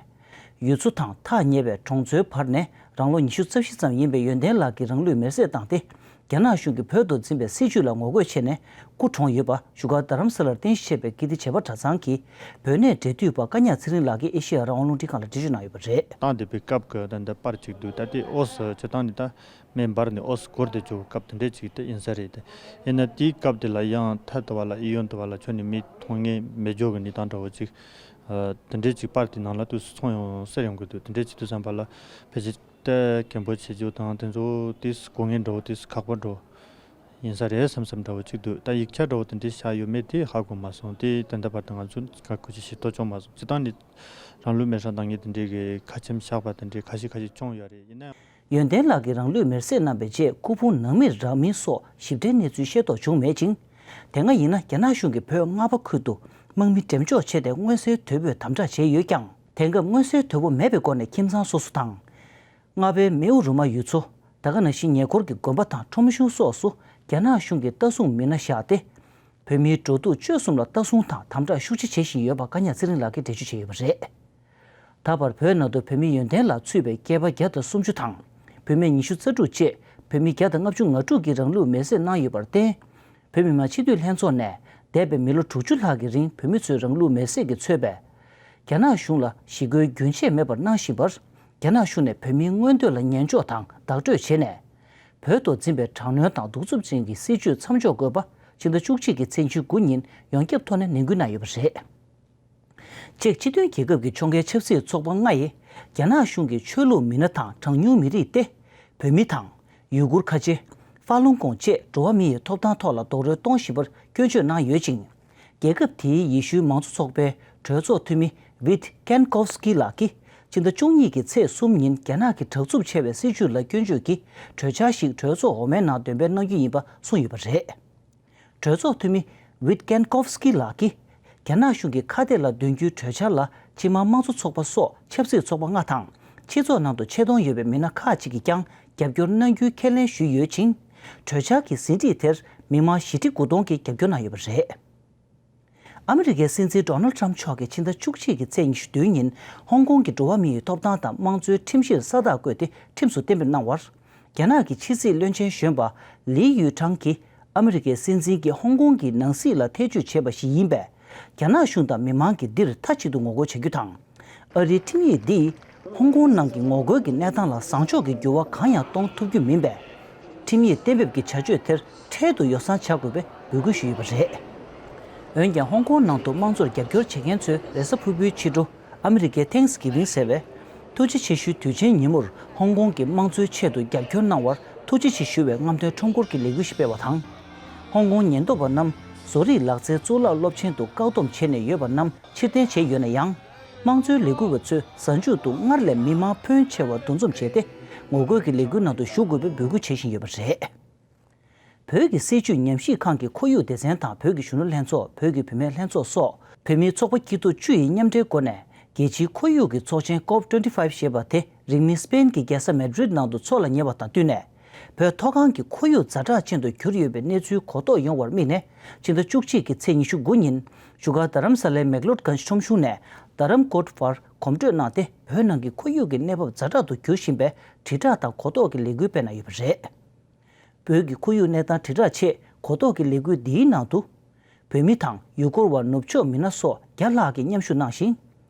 ཡུལ་ཚོ་དང་ཐག་ཉེ་བའི་གྲོང་ཚོའི་བར་ནས་རང་ལོ་ཉི་ཤུ་རྩ་བཞི་ཙམ་ཡིན་པའི་ཡོན་ཏན་ལགས་ཀྱི་རང་ལུས་མེར་སྲེག་བཏང་སྟེ། རྒྱ་ནག་གཞུང་གིས་བོད་དུ་འཛིན་པའི་སྲིད་བྱུས་ལ་ངོ་རྒོལ་བྱས་ནས་སྐུ་གྲོངས་ཡོད་པ་བཞུགས་སྒར་རྡ་རམ་ས་ལར་རྟེན་གཞི་བྱས་པའི་ཀིརྟི་བྱེས་པ་གྲྭ་ཚང་གི་བོད་གནས་འབྲེལ་མཐུད་པ་བཀའ་ཉག་ཚེ་རིང་ལགས་ཀྱིས་ཨེ་ཤེ་ཡ་རང་དབང་རླུང་འཕྲིན་ཁང་ལ་འགྲེལ་བརྗོད་གནང་ཡོད་པ་རེད། བཏང་བསྡད་པའི་སྐབས་ཀྱི་ད་ལྟ་པར་གཅིག་འདུག་ད་ལྟའི་ཨོ་སི་སྤྱིར་བཏང་ནི་ད་མེ་འབར་ནས་ཨོ་སི་འགོར་ཏེ་འཇུག་སྐབས་དེ་འདྲས་ཅིག་ད་ཡིན་ས་རེད། དེ་ཡིན་ན་དེའི་སྐབས་དེ་ལ་ཡང་ཐ་དུ་བ་ལ་ཨི་ཡོན་དུ་བ་ལ་ཁྱོན་ནས་མི་མཐོང་ངེས་མེད་འཇོག་གི་གནས་སྟངས་འདྲ་བོ་ཅིག་དེ་འདྲས་ཅིག་པར་དེ་ནང་ལ་དུས་སུ་ཚོང་ཡོང་སེར་ཡོང་གི་འདུག་དེ་འདྲས་ཅིག་དུས་ཙམ་པ་ལ་ཕལ་ཆེར་ད་གན་པོ་ཆེ་རྒྱུ་དང་དེ་ཚོ་དུས་སུ་དགོས་ངེས་འདྲ་བོ་དུས་སུ་ཁག་པོ་འགྲོ། ཡིན་ས་རེད་བསམ་བསམ་འདྲ་བོ་གཅིག་འདུག་ད་ཡིག་ཆ་འདྲ་བོ་དེ་འདྲའི་བཞག་ཡོད་མེད་དེ་ཧ་གོ་མ་སོང་། དེ་ད་ལྟ་བར་དུ་ང་ཚོས་ག་གུ་ཅི་ཞིག་ལྟོ་ཅོག་མ་སོང་། སྤྱིར་བཏང་ནི་རང་ལུས་མེར་སྲེག་བཏང་མཁན་དེ་འདྲའི་གི་ཁ་ཆེམས་བཞག་པ་དེ་འདྲའི་ཁ་ཤས་ཁ་ཤས་བྱུང་ཡོད་རེད། ཡིན་ན་ཡང་། ཡོན་ཏན་ལགས་ཀྱིས་རང་ལུས་མེར་སྲེག་གནང་བའི་རྗེས་སྐུ་ཕུང་ནང་མིར་རག་མིན་སོགས་ཞིབ་ཕྲའི་གནས་ཚུལ་ཤེས་རྟོགས་བྱུང་མེད་ཅིང་། དེ་སྔ་ཡིན་ན་རྒྱ་ནག་གཞུང་གིས་བོད་རྔ་པ་ཁུལ་དུ་དམག་མི་འགྲེམས་འཇོག་བྱས་ཏེ་མངོན་གསལ་དོད་པོས་དམ་དྲག་བྱས་ཡོད་ཀྱང་། དེང་སྐབས་མངོན་གསལ་དོད་པོ་མེད་པའི་སྒོ་ནས་ཁྱིམ་ཚང་སོ་སོ་དང་། རྔ་པའི་རྨེའུ་རུ་མ་ཡུལ་ཚོ། ད་ག་ནང་བཞིན་ཉེ་འཁོར་གྱི་དགོན་པ་དང་ཁྲོམ་གཞུང་སོགས་སུ་རྒྱ་ནག་གཞུང་གིས་ལྟ་སྲུང་མི་སྣ་བཞག་སྟེ། བོད་མིའི་འགྲོ་འདུག་སྤྱོད་གསུམ་ལ་ལྟ་སྲུང་དང་དམ་དྲག་ཤུགས་ཆེ་བྱེད་བཞིན་ཡོད་པ་བཀའ་ཉག་ཚེ་རིང་ལགས་ཀྱིས་འགྲེལ་བརྗོད་བྱས་ཡོད་པ་རེད། ད་བར་བོད་ནང་དུ་བོད་མི་ཡོན་ཏན་ལ་ཚུད་པའི་སྐྱེས་པ་བརྒྱ་དང་སུམ་ཅུ་དང་། བུད་མེད་ཉི་ཤུ་རྩ་དྲུག་བཅས་བོད་མི་བརྒྱ་དང་ལྔ་བཅུ་ང་དྲུག་གིས་རང་ལུས་མེར་སྲེག་གནང་ཡོད་པར་བརྟེན། བོད་མི་མང་སྤྱི་འཐུས་ལྷན་ཚོགས་ནས་འདས་པའི་མི་ལོ་དྲུག་ཅུ་ལྷག་གི་རིང་བོད་མི་ཚོས་རང་ལུས་མེར་སྲེག་གིས་གཙོས་པའི་རྒྱ་ནག་གཞུང་ལ་ཞི་རྒོལ་རྒྱུན་ཆད་མེད་པར་གནང་བཞིན་པར། རྒྱ་ནག་གཞུང་ནས་བོད་མིའི་མངོན་འདོད་ལ་ཉན་འཇོག་དང་བདག་སྤྲོད་བྱས་ནས། བོད་དུ་འཛིན་པའི་དྲག་གནོན་དང་གདུག་རྩུབ་ཅན་གྱི་སྲིད་བྱུས་མཚམས་འཇོག་དགོས་པ་ཕྱི་ཟླ་བཅུ་གཅིག་གི་ཚེས་ཉེར་དགུ་ཉིན་ཡོངས་ཁྱབ་ཐོག་ནས་ནན་སྐུལ་གནང་ཡོད་པ་རེད། ཅེཀ་སྤྱི་མཐུན་རྒྱལ་ཁབ་ཀྱི་ཕྱོགས་འགལ་ཆབ་སྲིད་ཚོགས་པ་ལྔ་ཡིས་རྒྱ་ནག་གཞུང་གི་ཆོས་ལུགས་མི་སྣ་དང་གྲངས་ཉུང་མི་རིགས་ཏེ། བོད་མི་དང་། ཡུ་གུར་ཁ་ཆེ། ཧྥ་ལུང་ཀོང་བཅས་འགྲོ་བ་མི་ཡི་ཐོབ་ཐང་ཐོག་ལ་རྡོག་རོལ་གཏོང་བཞིན་པར་སྐྱོན་བརྗོད་གནང་ཡོད་ཅིང་། རྒྱལ་ཁབ་དེའི་ཡེ་ཤུའི་མང་གཙོ་ཚོགས་པའི་གྲོས་ཚོགས་འཐུས་མི་ཝིད་ཀན་ཀོབ་སྐི་ལགས་ཀྱིས་ཕྱི་ཟླ་བཅུ་གཉིས་ཀྱི་ཚེས་གསུམ་ཉིན་རྒྱ་ནག་གི་དྲག་རྩུབ་ཆེ་བའི་སྲིད་བྱུས་ལ་སྐྱོན་བརྗོད་ཀྱི་གྲོས་འཆར་ཞིག་གྲོས་ཚོགས་འོག་མའི་ནང་འདོན་སྤེལ་གནང་རྒྱུ་ཡིན་པ་གསུངས་ཡོད་པ་རེད། གྲོས་ཚོགས་འཐུས་མི་ཝིད་ཀན་ཀོབ་སྐི་ལགས་ཀྱིས། རྒྱ་ནག་གཞུང་གི་ཁ་གཏད་ལ་འདོན་རྒྱུའི་གྲོས་འཆར་ལ་སྤྱི་དམངས་དམངས་གཙོ་ཚོགས་པ་སོགས་ཆབ་སྲིད་ཚོགས་པ་ལྔ་དང་། སྤྱི་ཚོགས་ནང་དུ་ཆེ་མཐོང་ཡོད་པའི་མི་སྣ་ཁག་ཅིག་གིས་ཀྱང་རྒྱབ་སྐྱོར་གནང་རྒྱུའི་ཁས་ལེན་ཞུས་ཡོད་ཅིང་། གྲོས་འཆར་གྱི་ཟིན་བྲིས་དེར་མི་མང་བཞི་ཁྲི་དགུ་སྟོང་གིས་རྒྱབ་སྐྱོར་གནང་ཡོད་པ་རེད། ཨ་མི་རི་ཀའི་སྲིད་འཛིན་ཌོ་ནལ་ཊམ་མཆོག་གིས་ཕྱི་ཟླ་བཅུ་གཅིག་གི་ཚེས་ཉི་ཤུ་བདུན་ཉིན་ཧོང་ཀོང་གི་འགྲོ་བ་མིའི་ཐོབ་ཐང་དང་དམངས་གཙོའི་ཁྲིམས་གཞིར་ས་རྟགས་བཀོད་དེ་ཁྲིམས་སུ་གཏན་འབེབས་གནང་བར། རྒྱ་ནག་གི་ཕྱི་སྲིད་བློན་ཆེན་གཞོན་པ་ལི་ཡུས་ཁྲང་གིས་ཨ་མི་རི་ཀའི་སྲིད་འཛིན་གྱིས་ཧོང་ཀོང་གི་ནང་སྲིད་ལ་ཐེ་བྱུས་བྱས་པ་ཞིག་ཡིན་པས། རྒྱ་ནག་གཞུང་དང་མི་མང་གིས་འདིར་མཐའ་གཅིག་ཏུ་ངོ་རྒོལ་བྱ་རྒྱུ་དང་། ཨ་རིའི་ཁྲིམས་ཡིག་འདིས་ཧོང་ཀོང་ནང་གི་ངོ་རྒོལ་གྱི་གནས་སྟངས་ལ་བཟང་ཕྱོགས་ཀྱི་འགྱུར་བ་གང་ཡང་གཏོང་ཐུབ་རྒྱུ་མིན་པས། ཁྲིམས་ཡིག་གཏན་འབེབས་ཀྱི་བྱ་སྤྱོད་དེར་འཕྲལ་དུ་ཡོ་བསྲང་བྱ་དགོས་པའི་འབོད་སྐུལ་ཞུས་ཡོད་པ་རེད། འོན་ཀྱང་ཧོང་ཀོང་ནང་དུ་དམངས་གཙོར་རྒྱབ་སྐྱོར་བྱེད་མཁན་ཚོའི་རེས་གཟའ་ཕུར་བུའི་ཕྱི་དྲོ་ཨ་མི་རི་ཀའི་Thanksgiving་ཟེར་བའི་ཐུགས་རྗེ་ཆེ་ཞུའི་དུས་ཆེན་ཉིན་མོར་ཧོང་ཀོང་གི་དམངས་གཙོའི་ཆེད་དུ་རྒྱབ་སྐྱོར་གནང་བར་ཐུགས་རྗེ་ཆེ་ཞུ་བའི་རྔམ་སྟོན་ཁྲོམ་སྐོར་གྱི་ལས་འགུལ་ཞིག་སྤེལ་བ་དང་། ཧོང་ཀོང་ཉེན་རྟོག་པ་རྣམས་བཟོ་རིག་ལག་རྩལ་གཙུག་ལག་སློབ་ཆེན་དུ་བཀག་སྡོམ་བྱས་ནས་ཡོད་པ་རྣམས་ཕྱིར་འཐེན་བྱས་ཡོད་ན་ཡང་། དམངས་གཙོའི་ལས་འགུལ་བ་ཚོས་གཟའ་མཇུག་ཏུ་སྔར་ལས་མི་མང་ཕོན་ཆེ་བ་འདུ་འཛོམས་བྱས་ཏེ། ངོ་རྒོལ་གྱི་ལས་འགུལ་ནང་དུ་ཞུགས་དགོས་པའི་འབོད་སྐུལ་བྱེད་བཞིན་ཡོད་པ་རེད། བོད་ཀྱི་སྲིད་བྱུས་ཉམས་ཞིབ་ཁང་གི་ཁོར་ཡུག་སྡེ་ཚན་དང་བོད་ཀྱི་གཞོན་ནུ་ལྷན་ཚོགས། བོད་ཀྱི་བུད་མེད་ལྷན་ཚོགས་སོགས་བོད་མིའི་ཚོགས་པ་སྐྱིད་སྡུག་བཅུ་ཡིས་མཉམ་འབྲེལ་སྒོ་ནས། རྒྱལ་སྤྱིའི་ཁོར་ཡུག་གི་ཚོགས་ཆེན་ཀོབ་ཊུ་ཝེན་ཊི་ཕའིབ་ཞེས་པ་དེ་རིང་མིན་སྤེན་གྱི་རྒྱལ་ས་མེ་ཌི་རིད་ནང་དུ་འཚོགས་ལ་ཉེ་བ་དང་བསྟུན་ནས། བོད་མཐོ་སྒང་གི་ཁོར་ཡུག་ཛ་དྲག་ཅན་དུ་གྱུར་ཡོད་པའི་གནས་ཚུལ་གོ་རྟོགས་ཡོང་བར་དམིགས་ནས། ཕྱི་ཟླ་བཅུ་གཅིག་གི་ཚེས་ཉི་ཤུ་དགུ་ཉིན་བཞུགས་སྒར་རྡ་རམ་ས་ལའི་མེག་ལོད་གྷན་ཇི་ཁྲོམ་གཞུང་ནས་རྡ་རམ་ཀོཊ་བར་གོམ་བགྲོད་གནང་སྟེ། བོད་ནང་གི་ཁོར་ཡུག་གི་གནས་བབ་ཛ་དྲག་ཏུ་གྱུར་བཞིན་པའི་དྲིལ་བསྒྲགས་དང་གོ་རྟོགས་ཀྱི་ལས་འགུལ་སྤེལ་གནང་ཡོད་པ་རེད། བོད་ཀྱི་ཁོར་ཡུག་གནས་སྟངས་དྲིལ་བསྒྲགས་ཆེད་གོ་རྟོགས་ཀྱི་ལས་འགུལ་འདིའི་ནང་དུ། བོད་མི་དང་ཡུལ་སྐོར་བ་ནུབ་ཕྱོགས་མི་སྣ་སོགས་བརྒྱ་ལྷག་གིས་མཉམ་ཞུགས་གནང་ཞིང་།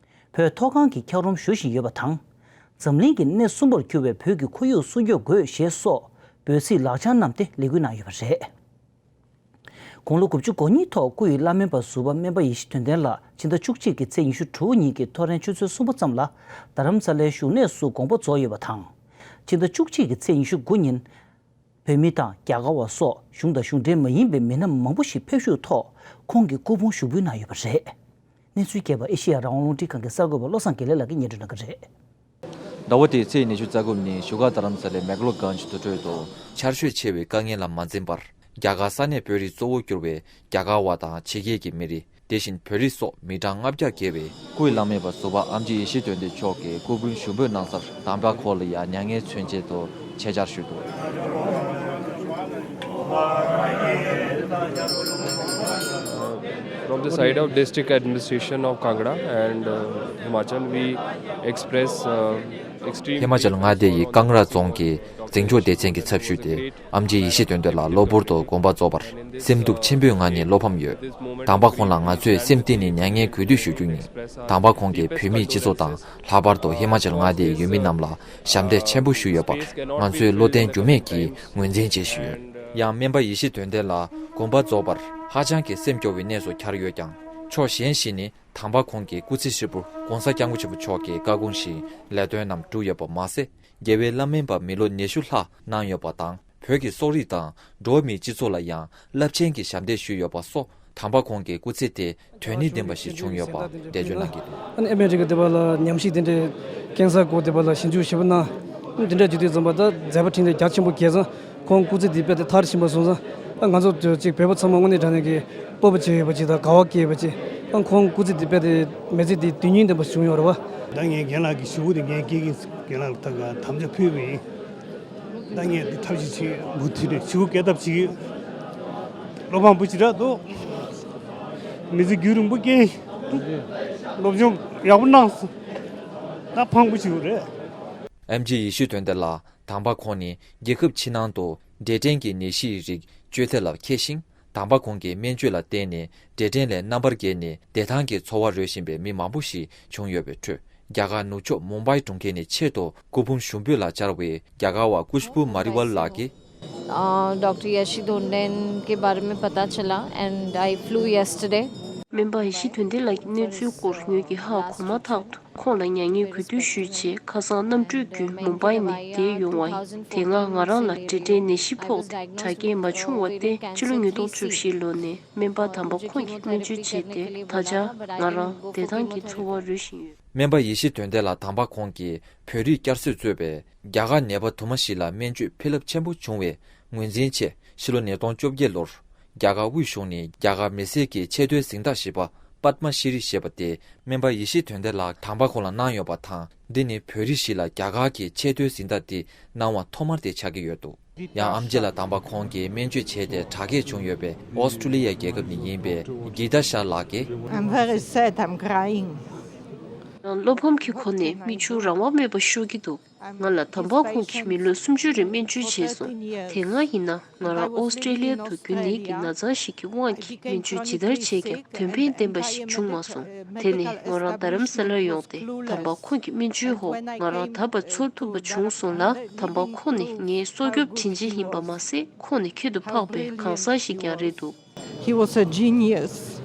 བོད་མཐོ་སྒང་གི་འཁྱགས་རོམ་བཞུ་བཞིན་ཡོད་པ་དང་། འཛམ་གླིང་གི་སྣེ་གསུམ་པར་གྱུར་བའི་བོད་ཀྱི་ཁོར་ཡུག་སྲུང་སྐྱོབ་དགོས་ཞེས་སོགས་འབོད་ཚིག་ལག་འཆང་བསྣམས་ཏེ་ལས་འགུལ་གནང་ཡོད་པ་རེད། དགུང་ལོ་དགུ་བཅུ་གོ་གཉིས་ཐོག་སྐུ་ཡི་བླ་སྨན་པ་ཟུར་པ་སྨན་པ་ཡེ་ཤེས་དོན་ལྡན་ལགས་ཕྱི་ཟླ་བཅུ་གཅིག་གི་ཚེས་ཉི་ཤུ་དྲུག་ཉིན་གྱི་ཐོ་རེངས་ཆུ་ཚོད་གསུམ་པ་ཙམ་ལ་རྡ་རམ་ས་ལའི་བཞུགས་གནས་སུ་དགོངས་པ་རྫོགས་ཡོད་པ་དང་། ཕྱི་ཟླ་བཅུ་གཅིག་གི་ཚེས་ཉི་ཤུ་དགུ་ཉིན། བོད་མི་དང་རྒྱ་གར་བ་སོགས་གཞུང་དང་གཞུང་འབྲེལ་མ་ཡིན་པའི་མི་སྣ་མང་པོ་ཞིག་ཕེབས་བཞུགས་ཐོག་ཁོང་གི་སྐུ་ཕུང་ཞུགས་འབུལ་གནང་ཡོད་པ་རེད། གནས་ཚུལ་རྒྱས་པ་ཨེ་ཤེ་ཡ་རང་དབང་རླུང་འཕྲིན་ཁང་གི་གསར་འགོད་པ་བློ་བཟང་དགེ་ལེགས་ལགས་ཀྱིས་སྙན་སྒྲོན་གནང་གི་རེད། ཟླ་བ་འདིའི་ཚེས་ཉི་ཤུ་རྩ་དགུ་ཉིན་བཞུགས་སྒར་རྡ་རམ་ས་ལའི་མེག་ལོ་གྷན་ཇི་དུར་ཁྲོད་དུ་ཆར་ཞོད་ཆེ་བའི་དཀའ་ངལ་ལ་མ་འཛེམས་པར། རྒྱ་གར་ས་གནས་བོད་རིགས་གཙོ་བོར་གྱུར་པའི་རྒྱ་གར་བ་དང་ཕྱི་རྒྱལ་གྱི་མི་རིགས། དེ་བཞིན་བོད་རིགས་སོགས་མི་གྲངས་ལྔ་བརྒྱ་བརྒལ་བས་སྐུའི་བླ་སྨན་པ་ཟུར་པ་ཨེམ་ཆི་ཡེ་ཤེས་དོན་ལྡན་མཆོག་གི་སྐུ་ཕུང་ཞུགས་འབུལ་གནང་སར་དམ་པ་ཁོང་ལ་ཡང་མྱ་ངན་མཚོན་ཆེད་དུ་ཆེད་བཅར་ཞུས་འདུག། From the side of District Administration of Kangra and uh, Himachal, we express uh, extreme ཧི་མ་ཅལ་མངའ་སྡེ་ཡི་ཀང་ར་རྫོང་གི་འཛིན་སྐྱོང་སྡེ་ཚན་གྱི་ཚབ་ཞུས་ཏེ། ཨེམ་ཆི་ཡེ་ཤེས་དོན་ལྡན་ལགས་གློ་བུར་དུ་དགོངས་པ་རྫོགས་པར་སེམས་སྡུག་ཆེན་པོའི་ངང་ནས་བློ་ཕམ་ཡོད། དམ་པ་ཁོང་ལ་ང་ཚོས་སེམས་གཏིང་ནས་མྱ་ངན་གུས་འདུད་ཞུ་རྒྱུ་ཡིན། དམ་པ་ཁོང་གིས་བོད་མིའི་སྤྱི་ཚོགས་དང་ལྷག་པར་དུ་ཧི་མ་ཅལ་མངའ་སྡེའི་ཡུལ་མི་རྣམས་ལ་ཞབས་འདེགས་ཆེན་པོ་ཞུས་ཡོད་པར་ང་ཚོས་བློ་བརྟན་འགྱུར་མེད་ཀྱིས་ངོས་འཛིན་བྱེད་བཞིན་ཡོད། ཡང་སྨན་པ་ཡེ་ཤེས་དོན་ལྡན་ལགས་དགོངས་པ་རྫོགས་པར་ཧ་ཅང་གི་སེམས་སྐྱོ་བའི་གནས་སུ་གྱར་ཡོད་ཀྱང་། ཕྱོགས་གཞན་ཞིག་ནས་དམ་པ་ཁོང་གི་སྐུ་ཚེ་ཧྲིལ་པོར་༧གོང་ས་༧སྐྱབས་མགོན་ཆེན་པོ་མཆོག་གི་བཀའ་དགོངས་བཞིན་ལས་དོན་རྣམས་བསྒྲུབས་ཡོད་པ་མ་ཟད། རྒྱལ་བའི་བླ་སྨན་པ་མི་ལོ་ཉི་ཤུ་ལྷག་གནང་ཡོད་པ་དང་། བོད་ཀྱི་སོག་རིགས་དང་འགྲོ་བ་མིའི་སྤྱི་ཚོགས་ལ་ཡང་རླབས་ཆེན་གྱི་ཞབས་འདེགས་ཞུས་ཡོད་པ་སོགས་དམ་པ་ཁོང་གི་སྐུ་ཚེ་དེ་དོན་སྙིང་ལྡན་པ་ཞིག་བྱུང་ཡོད་པ་འགྲེལ་བརྗོད་གནང་གི་འདུག། ཨ་ནི་ཨ་མེ་རི་ཀ་དེ་བ་ལ་ཉམས་ཞིབ་དེ་འདྲའི་ཀན་སར་སྐོར་དེ་བ་ལ་ཞིབ་འཇུག་ཞིབ་པོ་གནང་། དེ་འདྲ་བྱེད་དུས་ཙམ་པ་ད་མཛད་པ་འཕྲིན་ལས་རྒྱ་ཆེན་པོ་སྐྱེས་སོང་། ཁོང་སྐུ་ཚེ་འདི་དཔེ་དེ་མཐར་ཕྱིན་པ་སོང་ཙང་། ཨ་ང་ཚོ་ཅིག་བོད་པ་ཚང་མ་དངོས་གནས་དྲང་གནས་ཀྱི་སྤོབས་པ་བྱེད་ཡོད་པ་ཅིག་དང་དགའ་བ་སྐྱེས་ཡོད་པ་ཅིག། ཨ་ཁོང་སྐུ་ཚེ་འདི་དཔེ་དེ་མི་ཚེ་འདི་དོན་སྙིང་ལྡན་པ་བྱུང་ཡོད་རེད་བ། ད་ངས་རྒན་ལགས་ཀྱི་ཞུ་བོ་དེ་ངས་སྐྱེས་ཀྱི་རྒན་ལགས་ལ་ད་ག་དམ་བཅའ་ཕུལ་བ་ཡིན། ད་ངས་འདི་ཐབས་ཤེས་བྱེད་མུ་མཐུད་ནས་ཞུ་བོ་སྐྱེལ་ཐབས་བྱེད་ཀྱི། བློ་ཕངས་པོ་ཅིག་རག་འདུག། མི་ཚེ་རྒྱུན་རིང་པོ་སྐྱེལ། སློབ་སྦྱོང་ཡག་པོ་གནང་སོང་། ད་ཕངས་པོ་ཅིག་རེད། ཨེམ་ཆི་ཡེ་ཤེས་དོན་ལྡན་ལགས་དམ་པ་ཁོང་ནི་རྒྱལ་ཁབ་ཕྱི་ནང་དུ་འབྲས་སྐྲན་གྱི་ནད་གཞིའི་རིགས་བཅོས་ཐབས་ལ་མཁས་ཤིང་། དམ་པ་ཁོང་གིས་སྨན་བཅོས་ལ་བརྟེན་ནས་འབྲས་སྐྲན་ལས་རྣམ་པར་རྒྱལ་ནས་བདེ་ཐང་གི་འཚོ་བ་རོལ་བཞིན་པའི་མི་མང་པོ་ཞིག་བྱུང་ཡོད་པའི་ཁྲོད། རྒྱ་གར་ནུབ་ཕྱོགས་མུམ་བྷའི་གྲོང་ཁྱེར་ནས་ཆེད་དུ་སྐུ་ཕུང་ཞུགས་འབུལ་ལ་བཅར་བའི་རྒྱ་གར་བ་ཀུཤ་བུ་མ་རི་ཝལ་ལགས་ཀྱིས། अ, डॉक्टर यशी धोंडेन के बारे में पता चला and I flew yesterday। སྨན་པ་ཡེ་ཤེས་དོན་ལྡན་ལགས་ཀྱི་གནས་ཚུལ་སྐོར་ངོས་ཀྱིས་ཧ་གོ་མ་ཐག་ཏུ་ཁོང་ལ་མྱ་ངན་གུས་འདུད་ཞུས་རྗེས་ཁ་སང་གནམ་གྲུའི་བརྒྱུད་མུམ་བྷའི་ནས་བསྡད་ཡོང་བ་ཡིན། དེ་སྔ་ང་རང་ལ་འབྲས་སྐྲན་ནད་གཞི་ཕོག་སྟེ་དྲག་སྐྱེད་མ་བྱུང་བ་སྟེ་ཕྱི་ལོ་ཉིས་སྟོང་བཅུ་བཞི་ལོ་ནས་སྨན་པ་དམ་པ་ཁོང་གིས་སྨན་བཅོས་བྱས་ཏེ་ད་ཆ་ང་རང་བདེ་ཐང་གི་འཚོ་བ་རོལ་བཞིན་ཡོད། སྨན་པ་ཡེ་ཤེས་དོན་ལྡན་ལགས་དམ་པ་ཁོང་གིས་བོད་རིགས་བསྐྱར་གསོས་གཙོས་པའི་རྒྱ་གར་ནད་པ་དུ་མ་ཞིག་ལ་སྨན་བཅོས་ཕན་རླབས་ཆེན་པོ་བྱུང་བའི་ངོས་འཛིན་ཆེད་ཕྱི་ལོ་ཉིས་སྟོང་བཅོ་བརྒྱད་ལོར་རྒྱ་གར་དབུས་གཞུང་ནས་རྒྱ་གར་མི་སེར་གྱི་ཆེས་མཐོའི་གཟེངས་རྟགས་ཞེས་པ་པདྨ་ཤྲི་ཞེས་པ་དེ་སྨན་པ་ཡེ་ཤེས་དོན་ལྡན་ལགས་དམ་པ་ཁོང་ལ་གནང་ཡོད་པ་དང་། འདི་ནི་བོད་རིགས་ཤིག་ལ་རྒྱ་གར་གྱི་ཆེས་མཐོའི་གཟེངས་རྟགས་འདི་གནང་བ་ཐོག་མར་དེ་ཆགས་ཀྱི་ཡོད་འདུག། ཡང་ཨེམ་ཆི་ལགས་དང་པོ་ཁོང་གིས་སྨན་བཅོས་བྱས་ཏེ་དྲག་སྐྱེད་བྱུང་ཡོད་པའི་ཨོ་སི་ཀྲུ་ལི་ཡ་རྒྱལ་ཁབ་ནས་ཡིན་པའི་གི་ཏཱ་ཤཱལ་ལགས་ཀྱིས། I'm very sad, I'm crying. ཡང་བློ་ཕམ་གྱི་སྒོ་ནས་མིག་ཆུ་རང་དབང་མེད་པར་ཤོར་གྱི་འདུག་ང་ལ་དམ་པ་ཁོང་གིས་མི་ལོ་སུམ་ཅུ་རིང་སྨན་བཅོས་བྱས་སོང་། དེ་སྔ་ཡིན་ན་ང་རང་ཨོ་སི་ཀྲེ་ལི་ཡ་དུ་རྒྱུན་ལྡན་གྱི་ན་ཚ་ཞིག་གི་དབང་གིས་སྨན་བཅོས་ཇི་ལྟར་བྱས་ཀྱང་དོན་ཕན་ལྡན་པ་ཞིག་བྱུང་མ་སོང་། དེ་ནས་ང་རང་རྡ་རམ་ས་ལར་ཡོང་སྟེ་དམ་པ་ཁོང་གི་སྨན་བཅོས་འོག་ང་རང་ད་བར་ཚོར་ཐུབ་པ་བྱུང་སོང་ལ། དམ་པ་ཁོང་ནས་ངའི་སྲོག་སྐྱོབ་བྱིན་ཅན་ཡིན་པ་མ་ཟད་ཁོང་ནི་ཁྱད་དུ་འཕགས་པའི་གང་ཟག་ཞིག་ཀྱང་རེད་འདུག He was a genius.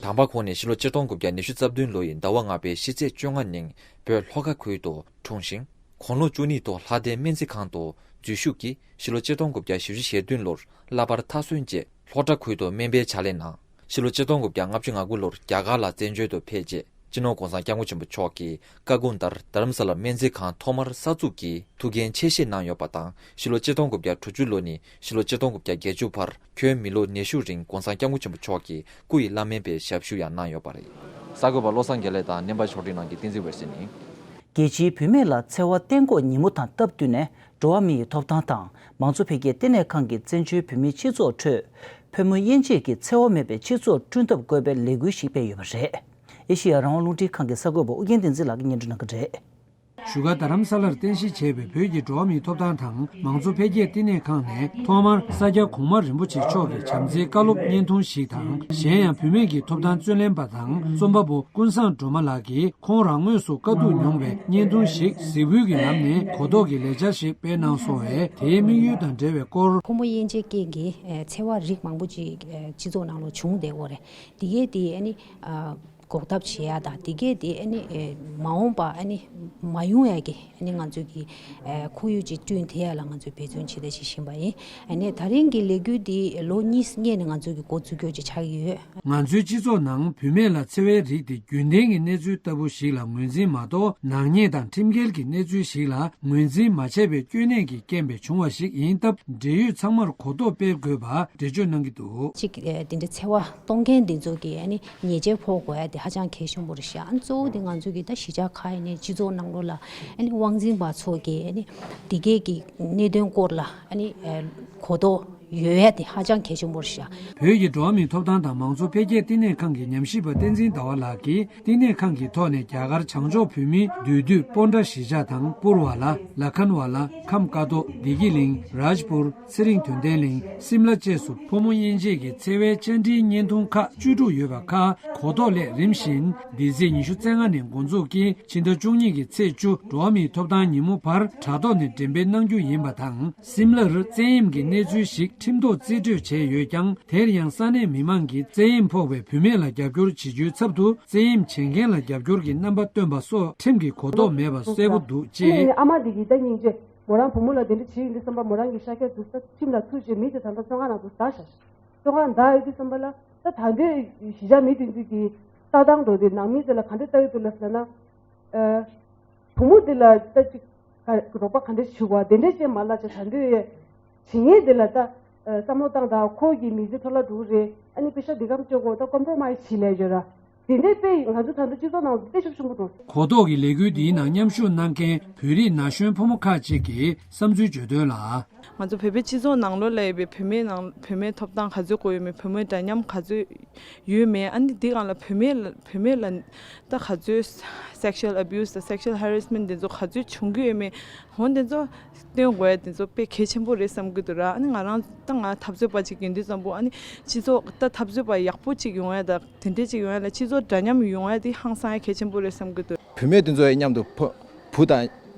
དམ་པ་ཁོང་ནི་ཕྱི་ལོ་ཆིག་སྟོང་དགུ་བརྒྱ་ཉི་ཤུ་རྩ་བདུན་ལོ་ཡི་ཟླ་བ་ལྔ་པའི་ཕྱི་ཚེས་བཅོ་ལྔ་ཉིན་བོད་ལྷོ་ཁ་ཁུལ་དུ་འཁྲུངས་ཤིང་། དགུང་ལོ་བཅུ་གཉིས་ཐོག་ལྷ་ལྡན་སྨན་རྩིས་ཁང་དུ་འཛུལ་ཞུགས་ཀྱིས་ཕྱི་ལོ་ཆིག་སྟོང་དགུ་བརྒྱ་བཞི་བཅུ་ཞེ་བདུན་ལོར་བསླབ་པར་མཐར་སོན་རྗེས་ལྷོ་བྲག་ཁུལ་དུ་སྨན་པའི་ཕྱག་ལས་གནང་། ཕྱི་ལོ་ཆིག་སྟོང་དགུ་བརྒྱ་ལྔ་བཅུ་ང་དགུ་ལོར་རྒྱ་གར་ལ་བཙན་བྱོལ་དུ་ཕེབས་རྗེས་སྤྱི་ནོར་༧གོང་ས་༧སྐྱབས་མགོན་ཆེན་པོ་མཆོག་གི་བཀའ་དགོངས་ལྟར་རྡ་རམ་ས་ལར་སྨན་རྩིས་ཁང་ཐོག་མར་གསར་འཛུགས་ཀྱིས་ཐུགས་འགན་ཆེ་བཞེས་གནང་ཡོད་པ་དང་། ཕྱི་ལོ་ཆིག་སྟོང་དགུ་བརྒྱ་དྲུག་ཅུ་ལོ་ནས་ཕྱི་ལོ་ཆིག་སྟོང་དགུ་བརྒྱ་བརྒྱད་ཅུ་བར་ཁྱོན་མི་ལོ་ཉི་ཤུ་རིང་༧གོང་ས་༧སྐྱབས་མགོན་ཆེན་པོ་མཆོག་གི་སྐུ་ཡི་བླ་སྨན་པའི་ཞབས་ཞུ་ཡང་གནང་ཡོད་པ་རེད། གསར་འགོད་པ་བློ་བཟང་དགེ་ལེགས་དང་སྣེ་པ་ཕྱོགས་སྒྲིག་གནང་མཁན་བསྟན་འཛིན་འོད་ཟེར་ཡིན། རྒྱལ་སྤྱིའི་བུད་མེད་ལ་འཚེ་བ་གཏན་འགོག་ཉིན་མོ་དང་སྟབས་བསྟུན་ནས། འགྲོ་བ་མི་ཡི་ཐོབ་ཐང་དང་མང་གཙོ་འཕེལ་རྒྱས་ལྟེ་གནས་ཁང་གིས་བཙན་བྱོལ་བོད་མིའི་སྤྱི་ཚོགས་ཁྲོད་ཕོ་མོ་དབྱེ་འབྱེད་ཀྱི་འཚེ་བ་མེད་པའི་སྤྱི་ཚོགས་བསྐྲུན་ཐབས་དགོས་པའི་ལས་འགུལ་ཞིག་སྤེལ་ཡོད་པ་རེད། ཨེ་ཤེ་ཡ་རང་དབང་རླུང་འཕྲིན་ཁང་གི་གསར་འགོད་པ་ཨུ་རྒྱན་བསྟན་འཛིན་ལགས་ཀྱིས་སྙན་སྒྲོན་གནང་གི་རེད། བཞུགས་སྒར་རྡ་རམ་ས་ལར་རྟེན་གཞི་བྱས་པའི་བོད་ཀྱི་འགྲོ་བ་མིའི་ཐོབ་ཐང་དང་མང་གཙོ་འཕེལ་རྒྱས་བསྟི་གནས་ཁང་ནས་ཐོག་མར་ས་སྐྱ་གོང་མ་རིན་པོ་ཆེ་མཆོག་གི་བྱམས་བརྩེའི་བཀའ་སློབ་བརྙན་ཐུང་ཞིག་དང་། གཞན་ཡང་བུད་མེད་ཀྱི་ཐོབ་ཐང་རྩོད་ལེན་པ་དང་རྩོམ་པ་པོ་ཀུན་བཟང་སྒྲོལ་མ་ལགས་ཀྱིས་ཁོང་རང་དངོས་སུ་དཀའ་སྡུག་མྱོང་བའི་བརྙན་ཐུང་ཞིག་གཟིགས་འབུལ་གྱི་ལམ་ནས་གོ་རྟོགས་ཀྱི་ལས་འཆར་ཞིག་སྤེལ་གནང་སོང་བས། དེའི་དམིགས་ཡུལ་དང་འབྲེལ་བའི་སྐོར། ཕོ་མོ་དབྱེ་འབྱེད་རྐྱེན་གྱིས་འཚེ་བ་རིགས་མང་པོ་ཅིག་སྤྱི་ཚོགས་ནང་ལ་བྱུང་བསྡད་ཡོད་རེད། དེ་གས་དེ་ཨ་ནི་འགོག་ཐབས་བྱེད་ཡ་དང་། དེ་གས་དེ་ཨ་ནི་མ་འོངས་པ་ཨ་ནི་མ་ཡོང་ཡ་གི་ཨ་ནི་ང་ཚོས་ཀྱི་ཁོར་ཡུག་ཅིག་བསྐྲུན་ཐུབ་ཡ་ལ་ང་ཚོས་འབད་བརྩོན་བྱེད་བསྡད་བཞིན་པ་ཡིན། ཨ་ནི་ད་རིང་གི་ལས་འགུལ་འདི་ལོ་གཉིས་སྔོན་ནས་ང་ཚོས་ཀྱི་འགོ་བཙུགས་རྒྱུ་ཅིག་ཆགས་ཀྱི་ཡོད། ང་ཚོའི་སྤྱི་ཚོགས་ནང་བུད་མེད་ལ་འཚེ་བའི་རིགས་དེ་རྒྱུན་ལྡན་གྱི་གནས་ཚུལ་ལྟ་བུ་ཞིག་ལ་ངོས་འཛིན་མ་གཏོགས། ནག་ཉེས་དང་ཁྲིམས་འགལ་གྱི་གནས་ཚུལ་ཞིག་ལ་ངོས་འཛིན་མ་བྱས་པའི་སྐྱོན་གནས་ཀྱི་རྐྱེན་པས་བྱུང་བ་ཞིག་ཡིན་སྟབས། འབྲེལ་ཡོད་ཚང་མར་གོ་རྟོགས་སྤེལ་དགོས་པ་འགྲེལ་བརྗོད་གནང་གི་འདུག་གཅིག་ཨེ་དེ་འདྲ་འཚེ་བ་གཏོང་མཁན་འདི་ཚོ་གི་ཨ་ནི་ཉེས་ཆད་ཕོག་དགོས་ཡ་དེ་ཧ་ཅང་གལ་ཆེན་པོ་རེད་ཤག་ཨ་ནི་གཙོ་བོ་དེ་ང་ཚོ་གི་ད་གཞིས་ཆགས་ཁག་ཡིན་ནའི་སྤྱི་ཚོགས་ནང་ལོགས་ལ་ཨ་ནི་དབང་འཛིན་པ་ཚོ་གི་ཨ་ནི་དེ་གས་ཀྱི་གནད་དོན་སྐོར་ལ་ཨ་ནི་ཨེ་གོ་རྟོགས་ཡོད་ཡ་དེ་ཧ་ཅང་གལ་ཆེན་པོ་རེད་ཤག་བོད་ཀྱི་འགྲོ་བ་མིའི་ཐོབ་ཐང་དང་མང་གཙོ་འཕེལ་རྒྱས་བསྟི་གནས་ཁང་གི་ཉམས་ཞིབ་པ་བསྟན་འཛིན་ཟླ་བ་ལགས་ཀྱིས། བསྟི་གནས་ཁང་གི་ཐོག་ནས་རྒྱ་གར་བྱང་ཕྱོགས་བོད་མིའི་འདུས་སྡོད་སྤོན་ཊ་གཞིས་ཆགས་དང་། པུར་བ་ལ། ལ་ཁན་ཝ་ལ། ཁམས་ཀ་ཏོ། བདེ་སྐྱིད་གླིང་། རཱཇ་པུར། ཚེ་རིང་དོན་ལྡན་གླིང་། སིམ་ལ་བཅས་སུ་ཕོ་མོ་དབྱེ་འབྱེད་ཀྱི་འཚེ་བའི་བཅར་འདྲིའི་བརྙན་ཐུང་ཁག་བཅུ་དྲུག་ཡོད་པ་ཁག་གོ་རྟོགས་སླད། རིམ་བཞིན་འདི་ཚེས་ཉི་ཤུ་རྩ་ལྔ་ནས་འགོ་འཛུགས་ཀྱིས་ཕྱི་ཟླ་བཅུ་གཉིས་ཀྱི་ཚེས་བཅུ་འགྲོ་བ་མིའི་ཐོབ་ཐང་ཉིན་མོ་བར་དྲ་ཐོག་ནས་འགྲེམས་སྤེལ་གནང་རྒྱུ་ཡིན་པ་དང་། སིམ་ལར་བཙན་གཡེམ་གྱི་གནས་ཚུལ་ཞིག་ཁྲིམས་ཐོག་རྩིས་སྤྲོད་བྱས་ཡོད་ཀྱང་། དེར་ཡང་ས་གནས་མི་མང་གིས་བཙན་གཡེམ་ཕོག་པའི་བུད་མེད་ལ་རྒྱབ་སྐྱོར་བྱེད་རྒྱུའི་ཚབ་ཏུ། བཙན་གཡེམ་བྱེད་མཁན་ལ་རྒྱབ་སྐྱོར་གྱི་རྣམ་པ་སྟོན་པ་སོགས་ཁྲིམས་ཀྱི་གོ་རྟོགས་མེད་པ་གསལ་པོ་འདུག་ཅེས། ཨ་མ་འདི་གིས་ད་སྙིང་རྗེ། མོ་རང་བུ་མོ་ལ་དེ་འདྲ་བྱེད་ཡིན་དུས་ཙམ་པ་མོ་རང་གི་ཤ་ཁྱེར་འདུག་ས་ཁྲིམས་ལ་ཚུད་བྱས་མི་དེ་ད་ལྟ་བཙོན་ཁང་ནང་དུ་བདའ་བཞག་བཙོན་ཁང་བདའ་ཡོད་དུས་ཙམ་པ་ལ་ད་ད་འདོད་གཞིས་ཆགས་མི་དེ་ཚོས་ཀྱི་ལྟ་སྟངས་འགྲོ་དེ་ནང་མི་དེ་ལ་ག་འདྲ་ལྟ་ཡོད་འདུག་ལབ་ཟེར་ན། ཨ། བུ་མོ་དེ་ལ་ད་ཅིག་ག་རོགས་པ་ག་འདྲ་ཞུ་བ་དེ་འདྲ་བྱས་མ་ལ་ཅིག་ད་འདོད་ཡོད། བྱེད་མཁན་དེ་ལ་ད་བསམ་བློ་བཏང་དང་ཁོ་གི་མི་ཚེ་འཕྲོ་བརླག་འགྲོ་གི་རེད། ཨ་ནི་པེ་ཤ་འདི་གམ་ཅོ་གོ་ད་ཀོམ་པོ་མའི་ཛི་བྱེད་ལས་བརྗོད་ར། དེ་འདྲའི་དཔེ་ང་ཚོ་ད་ལྟ་སྤྱི་ཚོགས་ནང་དཔེ་ཤུགས་ཆེན་པོ་འདུག་གོ་རྟོགས་ཀྱི་ལས་འགུལ་འདིའི་ནང་མཉམ་ཞུགས་གནང་མཁན་བོད་རིགས་ན་གཞོན་ཕོ་མོ་ཁག་ཅིག་གིས་བསམ་ཚུལ་བརྗོད་དོན་ལ། ང་ཚོ་བོད་པའི་སྤྱི་ཚོགས་ནང་ལོགས་ལ་ཡོད་པའི་བུད་མེད་ནང་བུད་མེད་ཐོབ་ཐང་ག་ཚོད་དགོས་ཡོད་མེད། བུ་མོའི་འདྲ་མཉམ་ག་ཚོད་ཡོད་མེད། ཨ་ནི་འདི་སྒང་ལ་བུད་མེད་ལ་བུད་མེད་ལ་ད་ག་ཚོད་sexual abuse་དང་sexual harassment་འདི་ཚོ་ག་ཚོད་བྱུང་གི་ཡོད་མེད། འོ་འདི་ཚོ་སྟོན་དགོས་ཡ་འདི་ཚོ་དཔེ་གལ་ཆེན་པོ་རེད་བསམ་གྱི་འདུག་ར། ཨ་ནི་ང་རང་ད་ང་འཐབ་རྩོད་པ་ཅིག་ཡིན་དུས་ཙམ་པོ། ཨ་ནི་སྤྱི་ཚོགས་ད་འཐབ་རྩོད་པ་ཡག་པོ་ཅིག་ཡོང་ཡ་དང་དེ་འདྲས་ཅིག་ཡོང་ཡ་ལ་སྤྱི་ཚོགས་འདྲ་མཉམ་ཡོང་ཡ་དེ་ཧང་སང་ཡ་གལ་ཆེན་པོ་རེད་བསམ་གྱི་འདུག་བུད་མེད་འདི་ཚོ་ཡི་མཉམ་དུ་བུ་བུ་དང་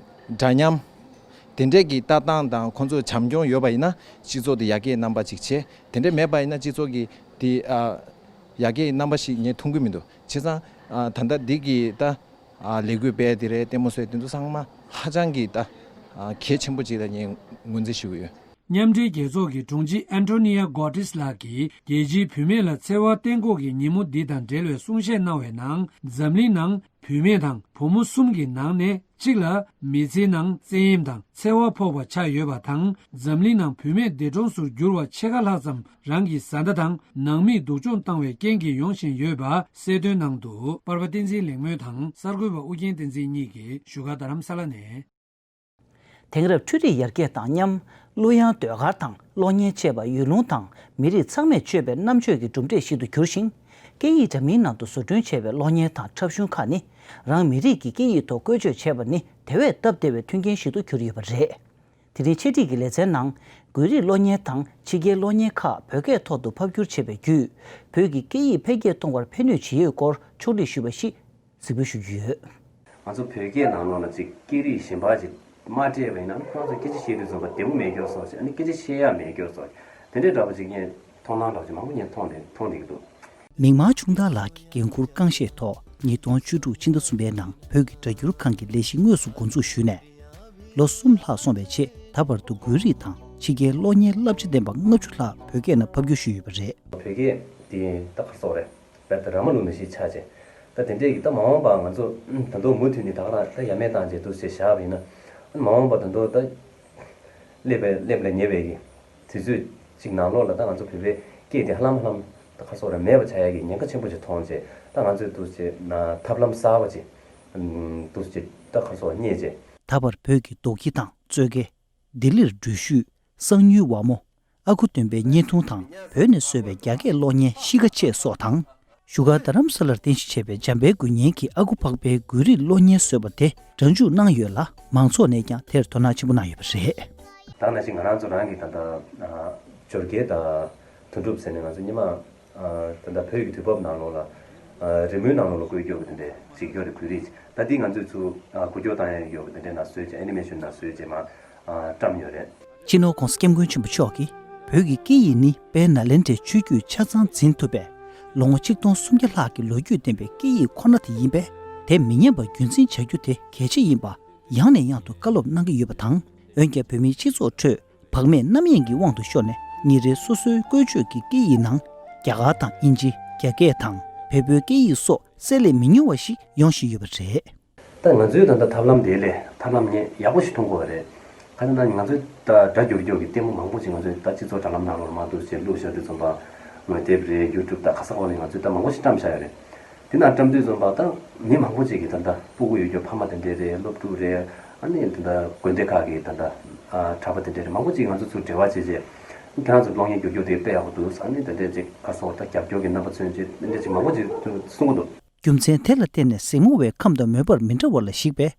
འདྲ་མཉམ་དེ་འདྲས་ཀྱི་ལྟ་སྟངས་དང་ཁོང་ཚོ་བྱམས་སྐྱོང་ཡོད་པ་ཡིན་ན་སྤྱི་ཚོགས་དེ་ཡར་རྒྱས་རྣམ་པ་ཅིག་བྱེད། དེ་འདྲས་མེད་པ་ཡིན་ན་སྤྱི་ཚོགས་ཀྱི་དེ་ཨ་ཡར་རྒྱས་རྣམ་པ་ཞིག་ངས་མཐོང་གི་མི་འདུག་བྱས་ཙང་ཨ་ད་ལྟ་འདི་གི་ད་ཨ་ལས་འགུལ་སྤེལ་དེ་རེད། ལྟད་མོ་བཟོས་དེ་ཚོ་ཚང་མ་ཧ་ཅང་གི་ད་ཨ་གལ་ཆེན་པོ་ཅིག་ལ་ངས་ངོས་འཛིན་ཞུ་གི་ཡོད། མཉམ་འབྲེལ་རྒྱལ་ཚོགས་ཀྱི་དྲུང་ཆེ་ཨན་ཊོ་ནི་ཡ་གོ་ཏིས་ལགས་ཀྱིས་རྒྱལ་སྤྱིའི་བུད་མེད་ལ་འཚེ་བ་གཏན་འགོག་གི་ཉིན་མོ་འདི་དང་འབྲེལ་བའི་གསུང་བཤད་གནང་བའི་ནང་། འཛམ་གླིང་ནང་བུད་མེད་དང་བུ་མོ་གསུམ་གྱི་ནང་ནས་གཅིག་ལ་མི་ཚེའི་ནང་བཙན་གཡེམ་དང་འཚེ་བ་ཕོག་པ་ཆགས་ཡོད་པ་དང་། འཛམ་གླིང་ནང་བུད་མེད་འདས་གྲོངས་སུ་གྱུར་བ་ཕྱེད་ཀ་ལྷག་ཙམ་རང་གི་བཟའ་ཟླ་དང་ནང་མིས་སྡུག་སྦྱོང་བཏང་བའི་རྐྱེན་གྱིས་ཡོང་བཞིན་ཡོད་པ་གསལ་སྟོན་གནང་འདུག་པར་པ་བསྟན་འཛིན་ལེགས་སྨོན་དང་གསར་འགོད་པ་ཨུ་རྒྱན་བསྟན་འཛིན་གཉིས་ཀྱིས་བཞུགས་སྒར་རྡ་རམ་ས་ལ་ནས། དེང་རབས་འཕྲུལ་རིག་ཡར་རྒྱས་དང་མཉམ། གླུ་དབྱངས་ཟློས་གར་དང་གློག་བརྙན་བཅས་པ་ཡུལ་ལུང་དང་མི་རིགས་ཚང་མས་སྤྱོད་པའི་རྣམ་དཔྱོད་ཀྱི་གྲུབ་འབྲས་ཤིག་ཏུ་གྱུར་ཞིང་། སྐད་ཡིག་འདྲ་མིན་ནང་དུ་བཟོ་སྐྲུན་བྱས་པའི་གློག་བརྙན་དང་འཁྲབ་གཞུང་ཁག་ནི། རང་མི་རིགས་ཀྱི་སྐད་ཡིག་ཐོག་བཀོལ་སྤྱོད་བྱས་པ་ནི་དེ་བས་སྟབས་བདེ་བའི་མཐུན་རྐྱེན་ཞིག་ཏུ་གྱུར་ཡོད་པ་རེད། དེ་རིང་འཆད་ཁྲིད་ཀྱི་ལེ་ཚན་ནང་། བོད་རིགས་གློག་བརྙན་དང་ཕྱི་རྒྱལ་གློག་བརྙན་ཁག་བོད་སྐད་ཐོག་ཏུ་ཕབ་བསྒྱུར་བྱས་པའི་བརྒྱུད། བོད་ཀྱི་སྐད་ཡིག་འཕེལ་རྒྱས་གཏོང་བར་ཕན་ནུས་ཇི་ཡོད་སྐོར་ཕྱོགས་སྒྲིག་ཞུས་པ་ཞིག་གཟིགས་འབུལ་ཞུ་རྒྱུ་ཡོད། ང་ཚོ་བོད་སྐད་ནང་ལོགས་ལ་ཅིག་སྐད་རིགས་གཞན་པ་ཅིག་མ་སྤྲད་པ་ཡིན་ན་ཁོ་རང་ཚོ་སྐད་ཆ་བཤད་དུས་ཙམ་པ་བདེ་པོ་མེད་སྐྱོ་སོགས་ཅིག་ཨ་ནི་སྐད་ཆ་བཤད་ཡ་མེད་སྐྱོ་སོགས་དེ་འདྲའི་འདྲ་པོ་ཅིག་ངས་མཐོང་སྣང་འདྲ་པོ་ཅིག་མང་པོ་ངས་མཐོང་དེ་མཐོང་བསྡད་ཀྱི་འདུག། མིག་དམར་ཆུང་བདག་ལགས་ཀྱི་འགན་འཁུར་རྐང་བཞེས་ཐོག་ཉིས་སྟོང་བཅུ་དྲུག་ཕྱི་ཟླ་གསུམ་པའི་ནང་བོད་ཀྱི་སྒྲ་སྒྱུར་ཁང་གི་ལས་གཞི་དངོས་སུ་འགོ་འཛུགས་ཞུས་ནས། ལོ་གསུམ་ལྷག་སོང་བའི་རྗེས་ད་བར་དུ་བོད་རིགས་དང་ཕྱི་རྒྱལ་གློག་བརྙན་བསླབ་བྱ་ལྡན་པ་ལྔ་བཅུ་ལྷག་བོད་སྐད་ནང་ཕབ་བསྒྱུར་ཞུས་ཡོད་པ་རེད། བོད་སྐད་དེ་ད་ག་རེ་ཟེར་དགོས་རེད། རྦད་དེ་ར་མ་ལུག་ནང་བཞིན་ཆགས་བྱས། ད་དེ་འདྲས་ཀྱི་ད་མ་འོངས་པ་ང་ཚོ་ད་དུང་མུ་མཐུད་ནས་ད་ག་རང་ད་ཡ་མེད་བཏང་བྱས་འདུག་ཟེར་བཞག་པ་ཡིན་ན། མ་འོངས་པ་ད་དུང་ད་སླེབས་པའི་སླེབས་ལ་ཉེ་བའི་གི་དུས་ཚོད་ཅིག་ནང་ལོགས་ལ་ད་ང་ཚོ་བོད་པའི་སྐད་དེ་ཧ་ལམ་ཧ་ལམ་ད་ག་རེ་ཟེར་དགོས་རེད། མེད་པ་ཆགས་ཡ་གི་ཉེན་ཁ་ཆེན་པོ་ཅིག་མཐོང་བྱས། ད་ང་ཚོས་འདུག་ཟེར་ཐབས་ལམ་གསར་པ་ཅིག་འདུག་ཟེར་ད་ག་རེ་ཟེར་དགོས་རེད། རྙེད་བྱས། ད་བར་བོད་ཀྱི་རྡོ་སྐྱེས་དང་གཙོད་སྐྱེས། ལྡི་ལིར་འགྲུལ་བཞུད། གསང་ཉུལ་བ་མོ། ཨ་ཁུ་སྟོན་པའི་བརྙན་ཐུང་དང་བོད་ནས་བཟོས་པའི་རྒྱ་སྐད་གློག་བརྙན་གཤིས་ཀ་བཅས་སོགས་དང་། བཞུགས་སྒར་རྡ་རམ་ས་ལར་རྟེན་གཞི་བྱས་པའི་འཇམ་དཔལ་མགོན་རྙིང་གི་ཨ་ཁུ་འཕགས་པའི་བོད་རིགས་གློག་བརྙན་བཟོས་པ་དེ་སྒྲ་འཇུག་གནང་ཡོད་ལ། མང་ཚོགས་ནས་ཀྱང་དེར་དོ་སྣང་ཆེན་པོ་གནང་ཡོད་པ་རེད། ད་ནང་བཞིན་ང་རང་ཚོ་རང་གི་ད་ལྟ་ཨ་འབྱོར་རྒྱལ་དང་དོན་གྲུབ་ཟེར་ནས་ང་ཚོ་སྔོན་མ་ཨ་ད་ལྟ་བོད་ཀྱི་དུས་བབ་ནང་ལོགས་ལ་ཨ་རི་མོའི་ནང་ལོགས་ལ་བཀོལ་སྐྱོད་ཀྱི་དེ་འདྲས་ཅིག་ཡོད་རེད། བོད་རིགས་ད་འདི་ང་ཚོས་ཚུར་ཨ་འགུལ་སྐྱོད་བཏང་ཡ་ཡོད་པ་དེ་འདྲས་ནང་བཟོས་བྱས། ཨེ་ནི་མེ་ཤོན་ནང་བཟོས་བྱས་མར་ཨ་བཀྲམ་ཡོད་རེད། སྤྱི་ནོར་༧གོང་ས་༧སྐྱབས་མགོན་ཆེན་པོ་མཆོག་གིས་བོད་ཀྱི་སྐད་ཡིག་ནི་དཔལ་ནཱ་ལེནྡྲའི་ཆོས་བརྒྱུད་ཆ་ཚང་འཛིན་ཐུབ་པའི་ལོ་ངོ་ཆིག་སྟོང་སུམ་བརྒྱ་ལྷག་གི་ལོ་རྒྱུས་ལྡན་པའི་སྐད་ཡིག་ཁོ་ན་དེ་ཡིན་པས། དེ་མི་ཉམས་པར་རྒྱུན་འཛིན་བྱ་རྒྱུ་དེ་གལ་ཆེ་ཡིན་པ་ཡང་ནས་ཡང་དུ་བཀའ་སློབ་གནང་གི་ཡོད་པ་དང་། འོན་ཀྱང་བོད་མིའི་སྤྱི་ཚོགས་ཁྲོད་བག་མེད་རྣམ་གཡེང་གི་དབང་དུ་ཤོར་ནས་ཉིན་རེའི་སོ་སོའི་བཀོལ་སྤྱོད་ཀྱི་སྐད་ཡིག་ནང་རྒྱ་གར་དང་དབྱིན་ཇི། རྒྱ་སྐད་དང་བལ་པོའི་སྐད་ཡིག་སོགས་བསྲེ་ལྷད་མི་ཉུང་བ་ཞིག་ཡོང་བཞིན་ཡོད་པ་རེད། ད་ང་ཚོའི་ད་ལྟ་ཐབས་ལམ་དེ་ལས་ཐབས་ལམ་ངས་ཡག་པོ་ཞིག་མཐོང་གི་ཡོད་རེད། ག་རེ་ཟེར་ན་ང་ཚོའི་ད་སྒྲ་སྒྱུར་སྐྱོར་གྱི་ལྟད་མོ་མང་པོ་ཞིག་ང་ཚོའི་ད་སྤྱི་ཚོགས་དྲ་ལམ་ནང་ལོགས་མར་འདུག་ཟེར་བླུགས་བཞག་དུས་ཙམ་པ། ངོ་དེབ་རེད། ཡུ་ཊུབ་དང་ག་ས་ག་ལ་ང་ཚོས་ད་མང་པོ་ཞིག་བཀྲམ་བཞག་ཡོད་རེད། དེ་ནང་བཀྲམ་དུས་ཙམ་པ་ད་མི་མང་པོ་ཅིག་གིས་ད་ལྟ་སྤུ་གུ་ཡོད་རྒྱུ་ཕ་མ་དེ་འདྲས་རེད། སློབ་ཕྲུག་རེད། ཨ་ནི་ད་ལྟ་དགོན་སྡེ་ཁག་གི་ད་ལྟ་ཨ་གྲྭ་པ་དེ་འདྲས་རེད། མང་པོ་ཅིག་ང་ཚོ་ཚུར་འབྲེལ་བ་བྱས་རྗེས་ཁྱེད་རང་ཚོ་གློག་བརྙན་སྒྱུར་སྐྱོར་དེ་དཔེ་ཡག་པོ་འདུག་ཨ་ནི་དེ་འདྲས་ཅིག་ག་ས་ག་ལ་ད་རྒྱབ་སྐྱོར་གྱི་རྣམ་པ་མཚོན་བྱས་དེ་འདྲས་ཅིག་མང་པོ་ཅིག་གསུང་གི་འདུག། རྒྱུ་མཚན་དེ་ལ་བརྟེན་ནས་གཟིགས་མོ་བའི་ཁམས་དང་མོས་པ་མི་འདྲ་བ་ལ་གཞིགས་པས།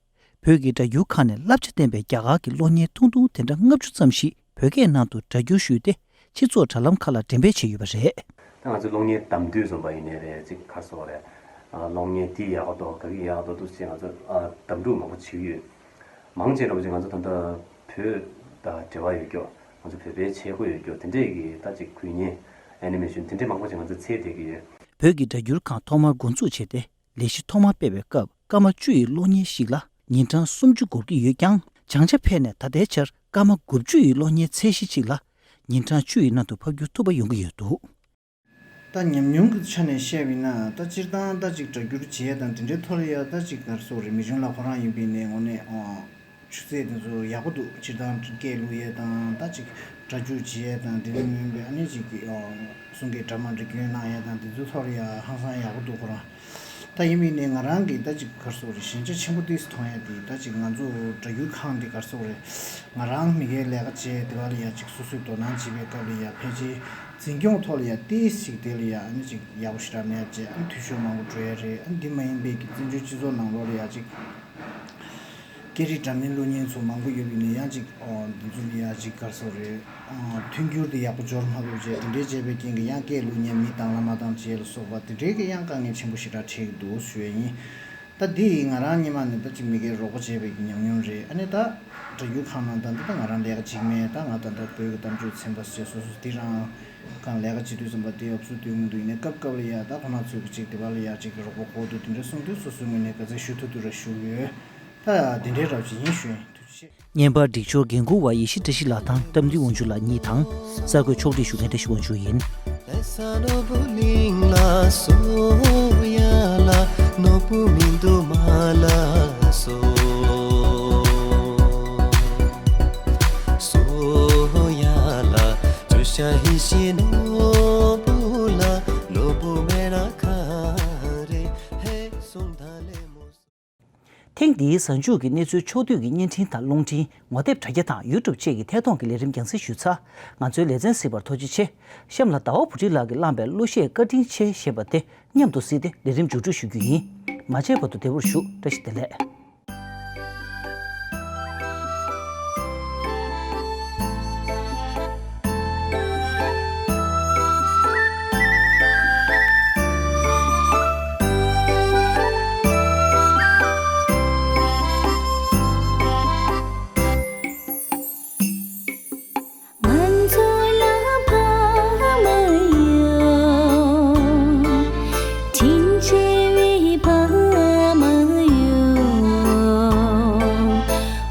བོད་ཀྱི་སྒྲ་སྒྱུར་ཁང་ནས་བསླབ་བྱ་ལྡན་པའི་རྒྱ་གར་གྱི་གློག་བརྙན་ཐུང་ཐུང་དེ་འདྲ་ལྔ་བཅུ་ཙམ་ཞིག་བོད་སྐད་ནང་དུ་སྒྲ་སྒྱུར་ཞུས་ཏེ་སྤྱི་ཚོགས་དྲ་ལམ་ཁག་ལ་འགྲེམས་སྤེལ་བྱས་ཡོད་པ་རེད། ད་ང་ཚོས་གློག་བརྙན་བདམས་དུས་ཙམ་པ་ཡིན་ནའི་རེད། ཅིག་ག་རེ་ཟེར་དགོས་རེད། ཨ་གློག་བརྙན་འདི་ཡག་པོ་འདུག་ག་གི་ཡག་པོ་འདུག་ཅེས་ང་ཚོ་ཨ་བདམས་སྒྲུག་མང་པོ་བྱེད་ཀྱི་ཡོད། མང་ཆེ་བ་ཅིག་ང་ཚོ་ད་ལྟ་བོད་དང་འབྲེལ་བ་ཡོད་རྒྱུ། ང་ཚོ་བོད་པའི་བྱེད་སྒོ་ཡོད་རྒྱུ་དེ་འདྲས་ཀྱི་ད་ཅིག་འགུལ་བརྙན། ཨེ་ནི་མེ་ཤོན་དེ་འདྲས་མང་པོ་ཅིག་ང་ཚོ་འཚོལ་བསྡད་ཀྱི་ཡོད། བོད་ཀྱི་སྒྲ་སྒྱུར་ཁང་ཐོག་མར་འགོ་འཛུགས་བྱས་ཏེ། ལས་གཞི་ཐོག་མར་སྤེལ་བའི་སྐབས་སྐར་མ་བཅུ་ཡི་གློག་བརྙན་ཞིག་ལ་ཉིན་གྲངས་སུམ་ཅུ་འགོར་གྱི་ཡོད་ཀྱང་། བྱང་ཆ་འཕེལ་ནས་ད་ལྟའི་ཆར་སྐར་མ་དགུ་བཅུ་ཡི་གློག་བརྙན་ཚད་གཞི་གཅིག་ལ་ཉིན་གྲངས་བཅུ་ཡི་ནང་དུ་ཕབ་སྒྱུར་ཐུབ་པ་ཡོང་གི་ཡོད་འདུག། ད་ཉམས་མྱོང་གི་ཆ་ནས་བཤད་པ་ཡིན་ན། ད་སྤྱིར་བཏང་ད་ཅིག་སྒྲ་སྒྱུར་བྱེད་ཡ་དང་དེ་འདྲའི་ཐོག་ལ་ཡ་ད་ཅིག་ག་རེ་ཟེར་དགོས་རེད། མི་ཆུང་ལགས་ཁོ་རང་ཡིན་པའི་ནས་ངོ་ནས་ཨོ། ཆུ་ཚད་དེ་ཚོ་ཡག་པོ་འདུག། སྤྱིར་བཏང་སྐད་བླུག་ཡས་དང་ད་ཅིག་སྒྲ་སྒྱུར་བྱེད་ཡས་དང་དེ་ནས་མིན་པའི་ཨ་ནི་ཅིག་གི་ཨོ་གསུང་སྐད་འདྲ་མ་འདྲ་སྐྱོན་གནང་ཡས་དང་དེ་ཚོའི་ཐོག་ལ་ཡ་ཧང་སང་ཡག་པོ་འདུག་ཁོ་རང་། ད་ཡིན་པའི་ནས་ང་རང་གི་ད་ཅིག་ག་རེ་ཟེར་དགོས་རེད། ཞན་ཆ་ཆེན་པོ་ཏོག་ཙམ་མཐོང་ཡས་དེ་ད་ཅིག་ང་ཚོ་སྒྲ་སྒྱུར་ཁང་དེ་ག་རེ་ཟེར་དགོས་རེད། ང་རང་མི་སྒེར་ལས་ཀ་བྱས་དེ་བ་ལ་ཡ་ཅིག་སོ་སོའི་དོ་སྣང་བྱེད་པའི་སྐབས་ལ་ཡ་ཕལ་ཆེར་འཛིན་སྐྱོང་ཐོག་ལ་ཡ་ཏོག་ཙམ་ཅིག་དེ་ལ་ཡ་ཨ་ནི་ཅིག་ཡག་པོ་ཞེ་དྲག་མེད་ཅེས་ཨ་ནི་འཐུས་ཤོར་མང་པོ་འགྲོ་ཡས་རེད། ཨ་ནི་འདི་མ་ཡིན་པའི་གི་བཙན་བྱོལ་སྤྱི་ཚོགས་ནང་ལོགས་ལ་ཡ་ཅིག་སྐད་རིགས་འདྲ་མིན་གློག་བརྙན་ཚོ་མང་པོ་ཡོད་པའི་ནས་ཡང་ཅིག་ཨོ་འདི་ཚོ་ལ་ཡ་ཅིག་ག་རེ་ཟེར་དགོས་རེད། ཨོ་མཐུན་འགྱུར་དེ་ཡག་པོ་འབྱོར་མ་ཐུབ་བྱས་དེ་འདྲའི་བྱས་པའི་རྐྱེན་གྱིས་ཡང་སྐད་གླུ་བརྙན་མི་དང་བླ་མ་དང་བཅས་ལ་སོགས་པ་དེ་འདྲའི་གི་ཡང་དཀའ་ངལ་ཆེན་པོ་ཞེ་དྲག་འཕྲད་ཀྱི་འདུག་ཞུ་ཡས་ཡིན། ད་འདི་ཡིས་ང་རང་སྔོན་མ་ནས་ད་ཅིག་མི་སྒེར་རོགས་པ་བྱས་པའི་གི་ཉམས་མྱོང་རེད། ཨ་ནི་ད་སྒྲ་སྒྱུར་ཁང་ནང་ད་འདི་ད་ང་རང་ལས་ཀ་བྱེད་ཀྱི་མེད། ད་ང་ད་ལྟ་བོད་ཀྱི་གཏམ་བརྗོད་ཚན་པ་ཟེར་སོ་སོ་འདི་རང་གང་ལས་ཀ་བྱེད་དུས་ཙམ་པ་དེ་ཨབ་སུ་སྟོན་གྱི་འདུག། ཡིན་ནའི་སྐབས་སྐབས་ལ་ཡ་ད་ཁོ་ན་ཚོས་གི་ཅིག་དེ་བ་ལ་ཡ་ཅིག་རོགས་པ་དགོས་འདུག་དེ་འདྲ་གསུངས་དུས་སོ་སོའི་ངོས་ནས་ག་ཚད་ཞུ་ཐུབ་ཐུབ་ར་ཞུ་གི་ཡོད། ད་དེ་འདྲའི་རབ་ཅིག་ཡིན་ཞུ་ཡིན། ཐུགས་རྗེ་ཆེ། བརྙན་པར་སྒྲིག་སྦྱོར་འགན་འཁུར་བ་ཡེ་ཤེས་བཀྲ་ཤིས་ལགས་དང་བཀྲམ་སྟོན་དབང་ཕྱུག་ལགས་གཉིས་དང་། གསར་འགོད་ཕྱོགས་སྒྲིག་ཞུ་མཁན་བཀྲ་ཤིས་དབང་ཕྱུག་ཡིན། ཐེངས་ འདིའི་གཟའ་མཇུག་གི་གནས་ཚུལ་ཕྱོགས་བསྡུས་ཀྱི་བརྙན་འཕྲིན་དང་རླུང་འཕྲིན། ངོ་དེབ་དྲ་རྒྱ་དང་ཡུ་ཊུབ་བཅས་ཀྱི་ཐད་གཏོང་གི་ལས་རིམ་རྒྱང་སྲིང་ཞུས་ཚར། ང་ཚོའི་ལེ་ཚན་གཟིགས་པར་ཐུགས་རྗེ་ཆེ། གཤམ་ལ་ཟླ་བ་བུ་ཁྲིད་ལགས་ཀྱིས་བླངས་པའི་གླུ་གཞས་བཀའ་དྲིན་ཆེ་ཞེས་པ་དེ་མཉམ་དུ་གཟིགས་ཏེ་ལས་རིམ་མཇུག་སྒྲིལ་ཞུ་རྒྱུ་ཡིན། མ་མཇལ་བར་དུ་བདེ་པོར་བཞུགས། བཀྲ་ཤིས་བདེ་ལེགས། ང་ཚོ་ལ་ཕ་མ་ཡོད། དྲིན་ཆེ་བའི་ཕ་མ་ཡོད།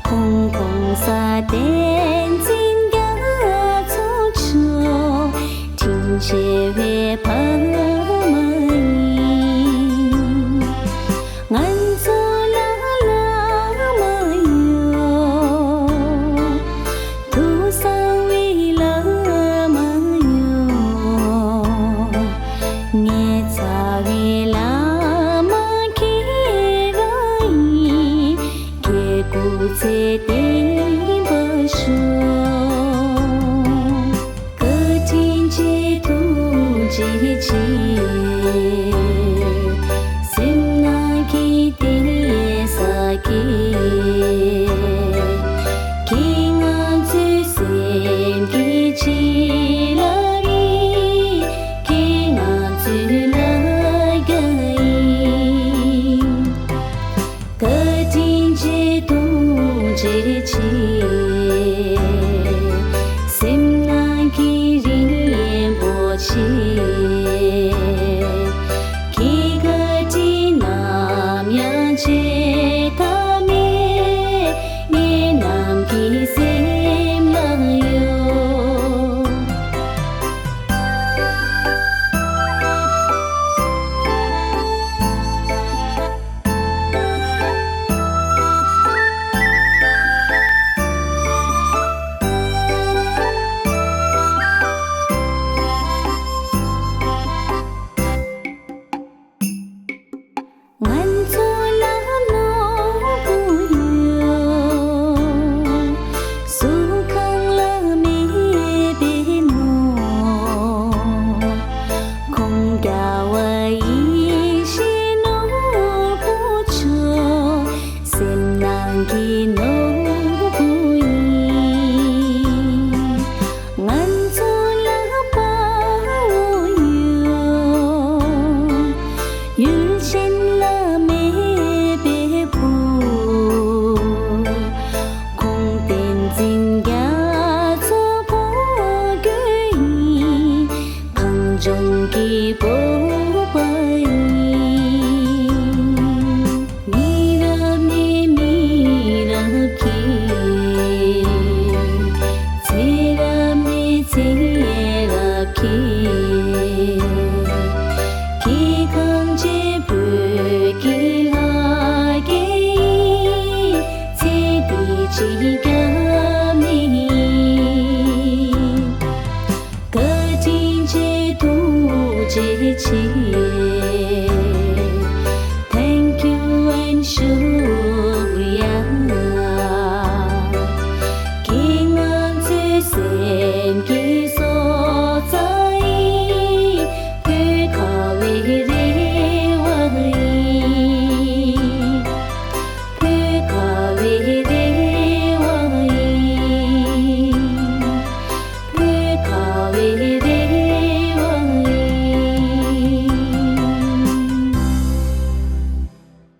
ཁོང་ཁོང་ས་བསྟན་འཛིན་རྒྱ་མཚོ་མཆོག་དྲིན་ཆེ་བའི་ཕ་མ་ཡིན། ང་ཚོ་ལ་བླ་མ་ཡོད། ཐུགས་གསང་བའི་བླ་མ་ཡོད། ངའི་རྩ་བའི་བླ་མ་ཁྱེད་རང་ཡིན། སྐྱེ་དགུ་ཚེ་བརྟན་པར་ཤོག་བཀའ་དྲིན་ཆེ་ཐུགས་རྗེ་ཆེ། སེམས་ནང་གི་གཏད་ས་ཀྱི། ཁྱེད་ང་ཚོའི་སེམས་ཀྱི་བྱིན་རླབས་ཡིན། ཁྱེད་ང་ཚོའི་ལ་རྒྱ་ཡིན། བཀའ་དྲིན་ཆེ་ཐུགས་རྗེ་ཆེ། སེམས་ནང་གི་རིན་པོ་ཆེ། ཁྱེད་བཀའ་དྲིན་ནམ་ཡང་བརྗེད་ཐབས་མེད། ངེད་རྣམས་ཀྱི་སེམས་ལ་ཡོད། ང་ཚོ་ལ་ནོར་བུ་ཡོད། གཟུགས་ཁང་ལ་མེད་པའི་ནོར། ཁོང་རྒྱལ་བ་ཡིད་བཞིན་ནོར་བུ་མཆོག་སེམས་ནང་གི་ནོར་བུ་ཡིན། ང་ཚོ་ལ་དཔའ་བོ་ཡོད། ཡུལ་ཆེན་ལ་མེད་པའི་བུ། ཁོང་བསྟན་འཛིན་རྒྱ་མཚོ་ཕོ་རྒྱུད་ཡིན། གངས་ལྗོངས་ཀྱི་བོད་པ་ཡིན། མི་རབས་ནས་མི་རབས་ཀྱི། ཚེ་རབས་ནས་ཚེ་རབས་ཀྱི། ཁྱེད་གངས་ཅན་བོད་ཀྱི་ལྷ་སྐལ་ཡིན། ཚེ་འདི་ཕྱི་རྒྱ་མི་ཡིན། བཀའ་དྲིན་ཆེ་ཐུགས་རྗེ་ཆེ།